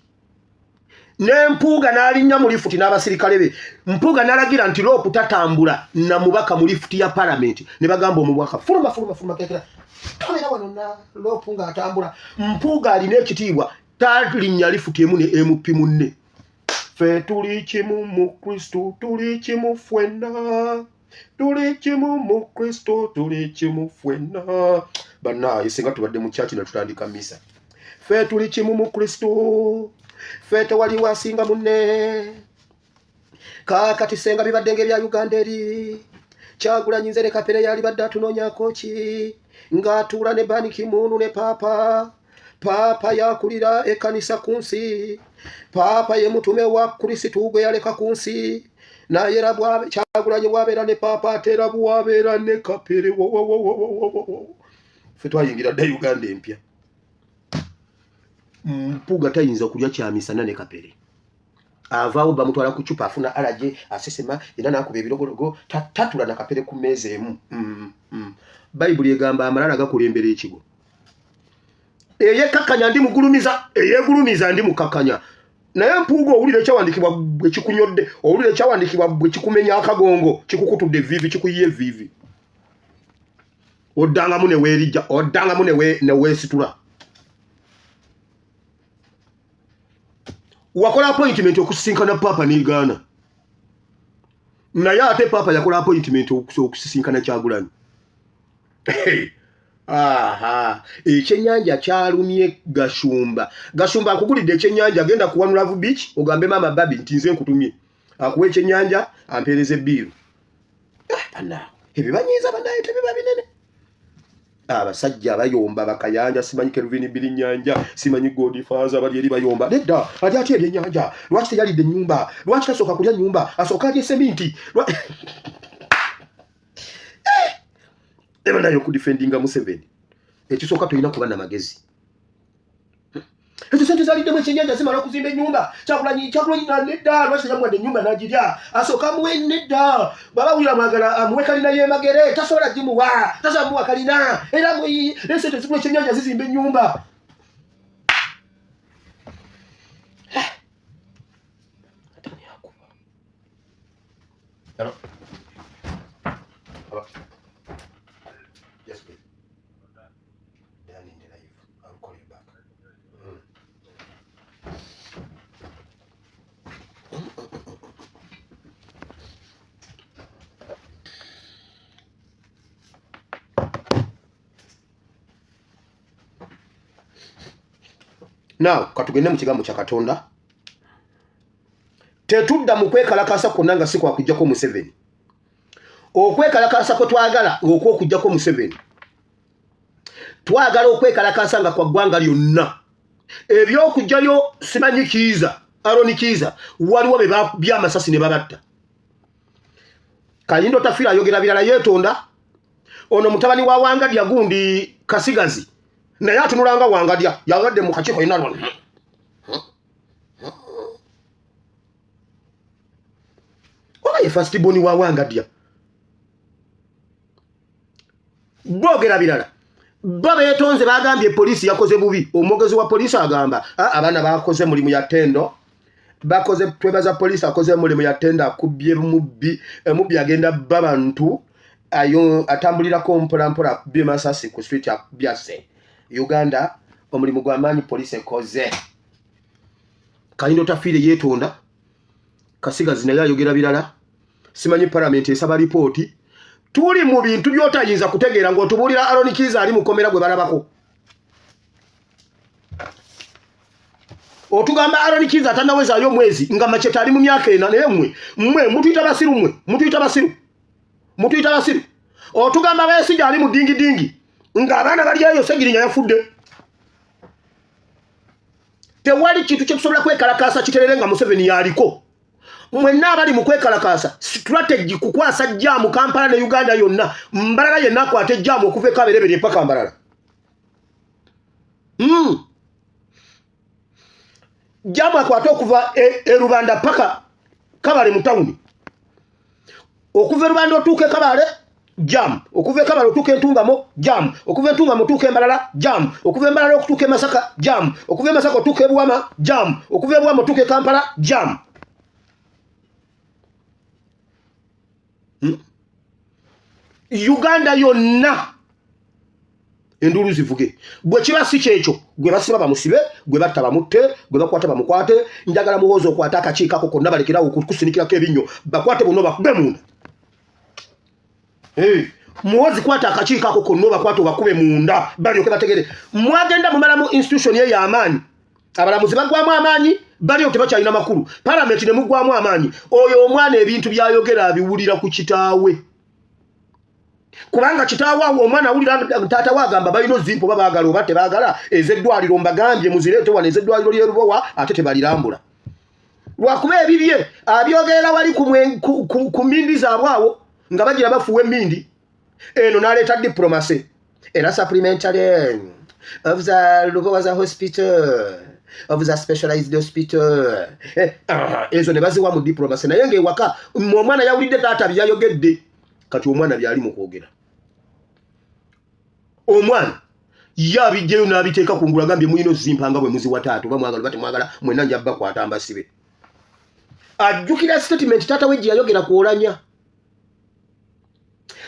ne Mpuuga, n'alinnya mu lifuti n'abasirikale be. Mpuuga n'alagira nti loopu tatambula na mubaka mu lifuti ya palamenti. Ne bagamba omubaka, "Fuluma, fuluma, fuluma, kekera tobeera wano na loopu ng'atambula." Mpuuga alina ekitiibwa, talinnya lifuti emu ne MP munne. Ffe tuli kimu mu Kristu, tuli kimu ffenna, tuli kimu mu Kristo, tuli kimu ffenna. Bannaaye, singa tubadde mu kyaki ne tutandika misa. Ffe tuli kimu mu Kristo, ffe tewaliwo asinga munne. Kaakati senga bibadde ng'ebya Uganda eri, Kyagulanyi nze ne Kapere yalibadde atunoonyako ki ng'atuula ne Ban Ki-moon ne Paapa? Paapa yakulira ekkanisa ku nsi. Paapa ye mutume wa Kristo gwe yaleka ku nsi. Naye era Kyagulanyi bwabeera ne Paapa, ate era bwabeera ne Kapere. Ffe twayingira dda Uganda empya. Mpuuga tayinza kulya kyamisana ne Kapere. Avaawo bamutwala ku cupa, afuna alaje, asesema era nakuba ebirogologo. Tatula na Kapere ku mmeeza emu. Bayibuli egamba amalala gakulembera ekigo. Eyekkakkanya ndi mugulumiza, eyegulumiza ndi mukakkanya. Naye Mpuuga, owulira ekyawandiikibwa bwe kikunyodde, owulira ekyawandiikibwa bwe kikumenya akagongo, kikukutudde evviivi, kikuyiye evviivi, oddangamu ne weerijja, oddangamu ne weesitula. Wakola appointment okusisinkana Paapa negaana, naye ate Paapa yakola appointment okusisinkana Kyagulanyi. Aha, ekyennyanja kyalumye Gashumba. Gashumba, akugulidde ekyennyanja. Genda ku One Love Beach, ogambe maama Babi nti nze nkutumye akuwa ekyennyanja, ampeereza ebbiiru. Bannaawe, ebibanyiiza bannaye tebiba binene. Abasajja bayomba bakayanja, simanyi Kelvin Birinyanja, simanyi Godfather, bali eri bayomba. Nedda, ali ati ebyennyanja, lwaki teyalidde ennyumba? Lwaki tasooka kulya nnyumba, asooka alye seminti? Eba naye okudefendinga Museveni, ekisooka tolina kuba namagezi. Ezo sente zaliddemu ekyenyanja zimala okuzimba ennyumba. Kyagulanyi, Kyagulanyi, nedda, lwaki teyamuwadde ennyumba n'agirya? Asooka amuwe. Nedda, bwaba wulira mwagala amuwe kalina y'emagere, tasobola gimuwa, tasobola muwa kalina. Era esente zigula ekyenyanja zizimba ennyumba. Hello? Hello? Yes, please. Done in the live. I'll call you back. Now, katugende mu kigambo kya Katonda. Tetudda mu kwekalakasa kwonna nga si kwakuggyako Museveni. Okwekalakasa kwe twagala okwokuggyako Museveni, twagala okwekalakasa nga kwa ggwanga lyonna. Ebyokugjayo simanyi Kiiza, Aroni Kiiza, waliwo be bakubye amasasi ne babatta. Kayindo Tafiira ayogera birala, yeetonda. Ono mutabani wa Wangadya gundi Kasigazi naye atunulanga Wangadya yagadde mu kakiiko yenna lwonna. Ye first born wa Wangadya. Boogera birala, bo beetonze, bagambye poliisi yakoze bubi. Omwogezi wa poliisi agamba, ah, abaana bakoze mulimu ya ttendo, bakoze, twebaza poliisi akoze mulimu ya ttendo, akubye mubbi, mubbi agenda bba bantu ayo atambulirako mpola mpola, akubye masasi ku street, akubye asse. Uganda omulimu gw'amaanyi poliisi ekoze. Kayindo Tafiire yeetonda, Kasigazi naye ayogera birala, simanyi palamenti esaba lipooti. Tuli mu bintu by'otayinza kutegeera ng'otubuulira Aaron Kiiza ali mukomera gwe balabako. Otugamba Aaron Kiiza atanawezaayo omwezi nga Machete ali mu myaka 4, naye mmwe mutuyita basiru, mmwe mutuyita basiru, mutuyita basiru. Otugamba Besigye ali mu dingidingi ng'abaana bali eyo, Segirinya yafudde. Tewali kintu kye tusobola kwekalakaasa kiterere nga Museveni yaliko. Mwenna abali mu kwekalakaasa, strategy kukwasa jjaamu Kampala ne Uganda yonna. Mbarara yenna akwata ejjaamu okuva e Kabereberye paka Mbarara. Jjaamu akwate okuva e Rubanda paka Kabale mu tawuni. Okuva e Rubanda otuuka e Kabale, jam. Okuva e Kabale otuuka e Ntungamo, jam. Okuva e Ntungamo otuuka e Mbarara, jam. Okuva e Mbarara okutuuka e Masaka, jam. Okuva e Masaka otuuka e Buwama, jam. Okuva e Buwama otuuka e Kampala, jam. Uganda yonna enduulu zivuge. Bwe kiba si kyekyo, gwe basiba bamusibe, gwe batta bamutte, gwe bakwata bamukwate. Njagala Muhoozi okwate akakiiko ako konna, balekerawo okukusinikirako ebinnyo, bakwate bonna obakube munda. Hey, Muhoozi kwata akakiiko ako konna obakwate obakube munda, balyoke bategere. Mwagenda mumalamu institution eyo amaanyi, abalamuzi bagwamu amaanyi, baliyo tebakyalina makulu, palamenti ne mugwamu amaanyi. Oyo omwana ebintu by'ayogera abiwulira ku kitaawe, kubanga kitaawe awo omwana awulira taata we agamba balina ozimpa oba baagala oba tebaagala, ez'eddwaliro mbagambye muzireete wano, ez'eddwaliro ly'e Lubowa ate tebalirambula lwakuba ebibye abyogerera wali ku mmindi zaabwe awo nga bagira bafuuwa emmindi eno, n'aleeta diplomacy era supplementary of the Lubowa hospital, of the specialized hospital, ezo ne baziwa mu diplomacy, naye ng'ewaka omwana yawulidde taata byayogedde. Kati omwana byali mu kwogera, omwana ye abijjayo n'abiteeka ku ngulu, agambye mulina ozimpa nga bwe muziwa taata, oba mwagala oba temwagala, mwenna nja bakwata mbasibe. Ajjukira statement taata we gye yayogera ku Olanya,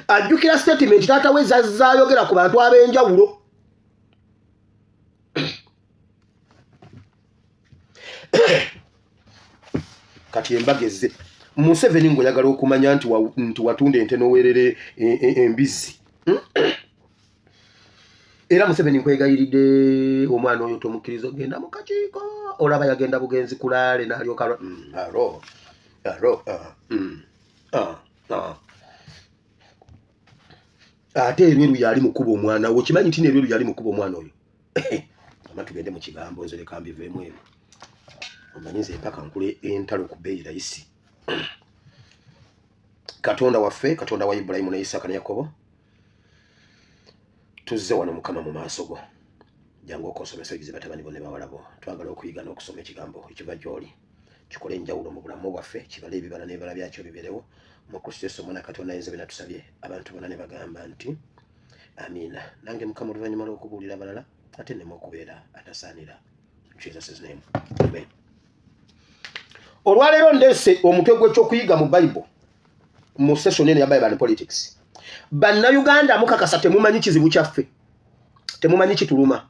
ajjukira statement taata we zazzaayogera ku bantu ab'enjawulo. Kati embaga ezze, Museveni ng'oyagala okumanya nti watunda ente n'owerera embizzi. Era Museveni nkwegayiridde, omwana oyo tomukkiriza ogenda mu kakiiko. Olaba yagenda bugenzi kulaale n'alyoka alo alo Ate erweru yali mukuba omwana wo, kimanyi nti nerweru yali mukuba omwana oyo. Ama tugende mu kigambo, nze leka mbiveemu ebyo. Omanyi nze mpaka nkule entalo ku bbeeyi rayisi. Katonda waffe, Katonda wa Ibulayimu ne Isaaka ne Yakobo, tuzze wano Mukama mu maaso go, jangu okosomesa oyigize batabani bo ne bawala bo. Twagala okuyiga n'okusoma ekigambo ekiva gy'oli, kikole enjawulo mu bulamu bwaffe, kibale ebibala n'ebibala byakyo bibeerewo mu Kristo Yesu omwana Katonda ayinza byonna. Tusabye, abantu bonna ne bagamba nti amiina. Nange Mukama oluvannyuma lw'okubuulira abalala ate nneme okubeera atasaanira. In Jesus' name, amen. Olwaleero ndeese omutwe gw'ekyokuyiga mu Bible mu session eno ya Bible and Politics. Bannayuganda mukakasa temumanyi kizibu kyaffe, temumanyi kituluma.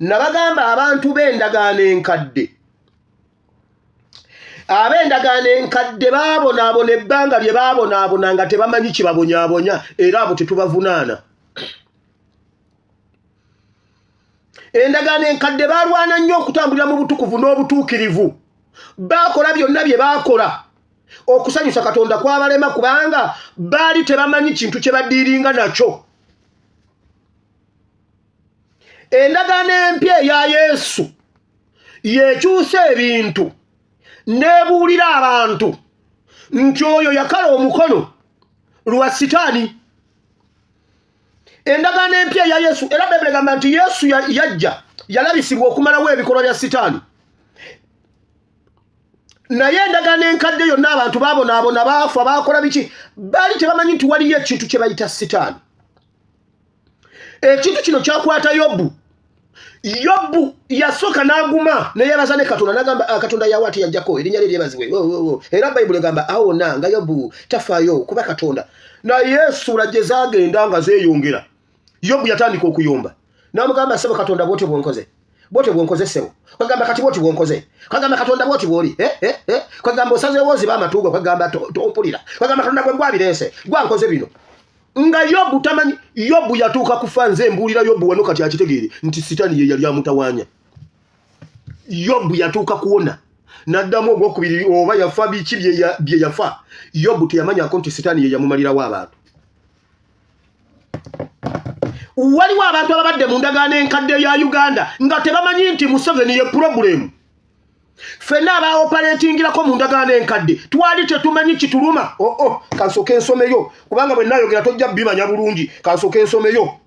Nabagamba abantu b'endagaano enkadde, ab'endagaano enkadde baabonaabona ebbanga lye baabonaabona nga tebamanyi kibabonyaabonya, era abo tetubavunaana. Endagaano enkadde baalwana nnyo okutambulira mu butukuvu n'obutuukirivu, baakola byonna bye baakola okusanyusa Katonda kwabalema, kubanga baali tebamanyi kintu kye badiiringa nakyo. Endagaano empya eya Yesu yekyusa ebintu n'ebuulira abantu nti oyo yakala omukono lwa Sitaani. Endagaano empya eya Yesu, era Bayibuli egamba nti Yesu yajja yalabisibwa okumalawo ebikolwa bya Sitaani. Naye endagaano enkadde yonna abantu baabonaabona, baafa, baakola biki, baali tebamanyi nti waliyo ekintu kye bayita sitaani. Ekintu kino kyakwata Yobu. Yobu yasooka n'aguma neyebaza ne Katonda, nagamba, ah, Katonda yawa ate yajjako, erinnya lye lyebazibwe. Oh, oh, oh. Era Bayibuli egamba awo wonna nga Yobu tafaayo kuba Katonda. Naye essuula gye zaagenda nga zeeyongera, Yobu yatandika okuyomba n'amugamba, ssebo Katonda, bwotyo bwonkoze, bwotyo bwonkoze, ssebo. Kwegamba kati bwoti bwonkoze, kwegamba Katonda bwoti bwoli, eh, eh, eh. Kwegamba osazeewo oziba amatu go, kwegamba tompulira, kwegamba Katonda gwe gwabireese, gwankoze bino. Nga Yobu tamanyi. Yobu yatuuka kufa. Nze mbuulira Yobu wano kati akitegeere nti Sitaani ye yali amutawaanya. Yobu yatuuka kuwona n'addamu ogwokubiri, oba yafa biki bye yafa. Yobu teyamanyako nti Sitaani ye yamumalirawo abantu. Waliwo abantu ababadde mu ndagaano enkadde ya Uganda nga tebamanyi nti Museveni ye problem. Ffenna abaoperatingirako mu ndagaano enkadde twali tetumanyi kituluma. Oo oh, kansooke ensomeyo, kubanga bwe nayogera tojja bimanya bulungi. Kansooke ensomeyo.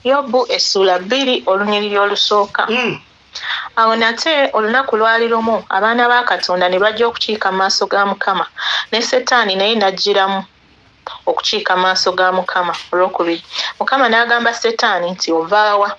Yobu essuula 2 olunyiriri olusooka. Awo nate olunaku lwali lumu abaana ba Katonda ne bajja okukiika mu maaso ga Mukama, ne Setaani naye n'ajjiramu okukiika mu maaso ga Mukama. Olwokubiri, Mukama n'agamba Setaani nti, Ovaawa?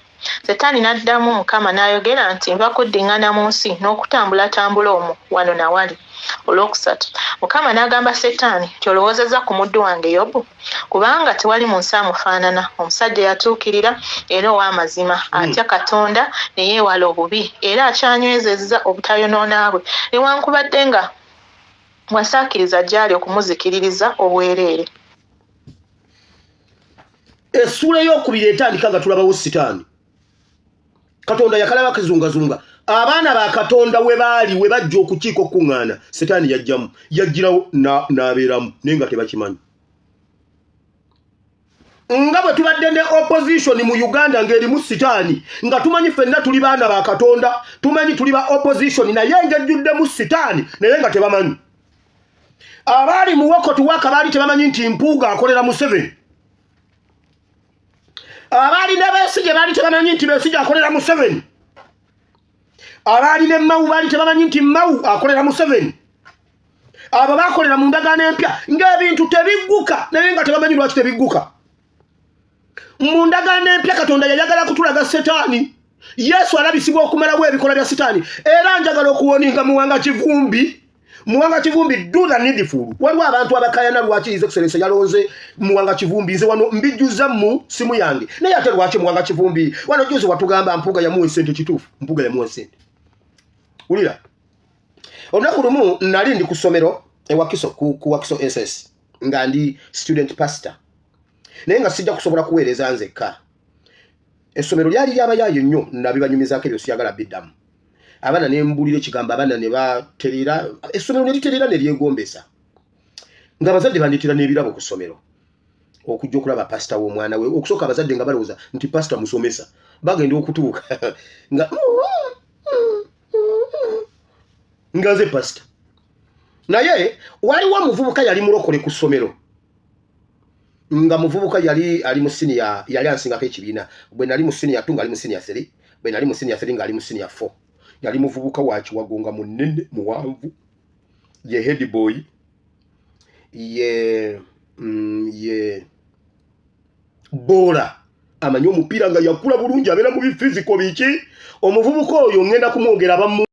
Setaani n'addamu Mukama n'ayogera nti, Nva kuddiŋŋana mu nsi n'okutambulatambula omwo wano na wali. Olwokusatu, Mukama n'agamba Setaani nti, Olowoozezza ku muddu wange Yobu? Kubanga tewali mu nsi amufaanana, omusajja eyatuukirira era ow'amazima, atya Katonda ne yeewala obubi, era akyanywezezza obutayonoona bwe, newankubadde nga wasaakiriza gy'ali okumuzikiririza obwereere. Essuula ey'okubiri etandika nga tulabawo Sitaani. Katonda yakalaba kizungazunga. Abaana ba Katonda we baali we bajja okukiika okukuŋŋaana, Sitaani yajjamu, yajjirawo n'abeeramu, naye nga tebakimanyi. Nga bwe tubadde ne opposition mu Uganda ng'erimu Sitaani, nga tumanyi ffenna tuli baana ba Katonda, tumanyi tuli ba opposition, naye ng'ejjuddemu Sitaani, naye nga tebamanyi. Abaali mu wokotuwaka baali tebamanyi nti Mpuuga akolera Museveni. Abaali ne Besigye baali tebamanyi nti Besigye akolera Museveni. Abaali ne Mao baali tebamanyi nti Mao akolera Museveni. Abo bakolera mu ndagaano empya ng'ebintu tebigguka, naye nga tebamanyi lwaki tebigguka. Mu ndagaano empya Katonda yayagala kutulaga Setaani. Yesu alabisibwa okumalawo ebikola bya Sitaani. Era njagala okuwarninga Muwanga Kivumbi. Muwanga Kivumbi, do the needful. Waliwo abantu abakayana lwaki His Excellency yalonze Muwanga Kivumbi. Nze wano mbijjuza mu simu yange, naye ate lwaki Muwanga Kivumbi? Wano juzi watugamba Mpuuga yamuwa esente. Kituufu, Mpuuga yamuwa esente. Wulira, olunaku lumu nali ndi ku ssomero ewakiso ku Wakiso SS, nga ndi student pastor, naye nga sijja kusobola kuweereza nzekka. Essomero lyali lyabayaayo nnyo, nabibanyumizaako ebyo, siyagala biddamu. Abaana ne mbuulira ekigambo, abaana ne baterera, essomero ne literera ne lyegombesa, ng'abazadde bandeetera n'ebirabo ku ssomero okujja okulaba pasita w'omwana we. Okusooka abazadde nga balowooza nti pasita musomesa, bagenda okutuuka nga nze pasita. Naye waliwo omuvubuka yali mulokole ku ssomero, nga muvubuka yali ali mu siniya, yali ansingako ekibiina. Bwe nali mu siniya 2 nga ali mu siniya 3, bwe nali mu siniya 3 nga ali mu siniya 4. Yali muvubuka wa kiwago, nga munene, muwanvu, ye head boy, ye boola amanyi omupiira, nga yakula bulungi, abeera mu bifiziko biki. Omuvubuka oyo ngenda kumwogera bamu.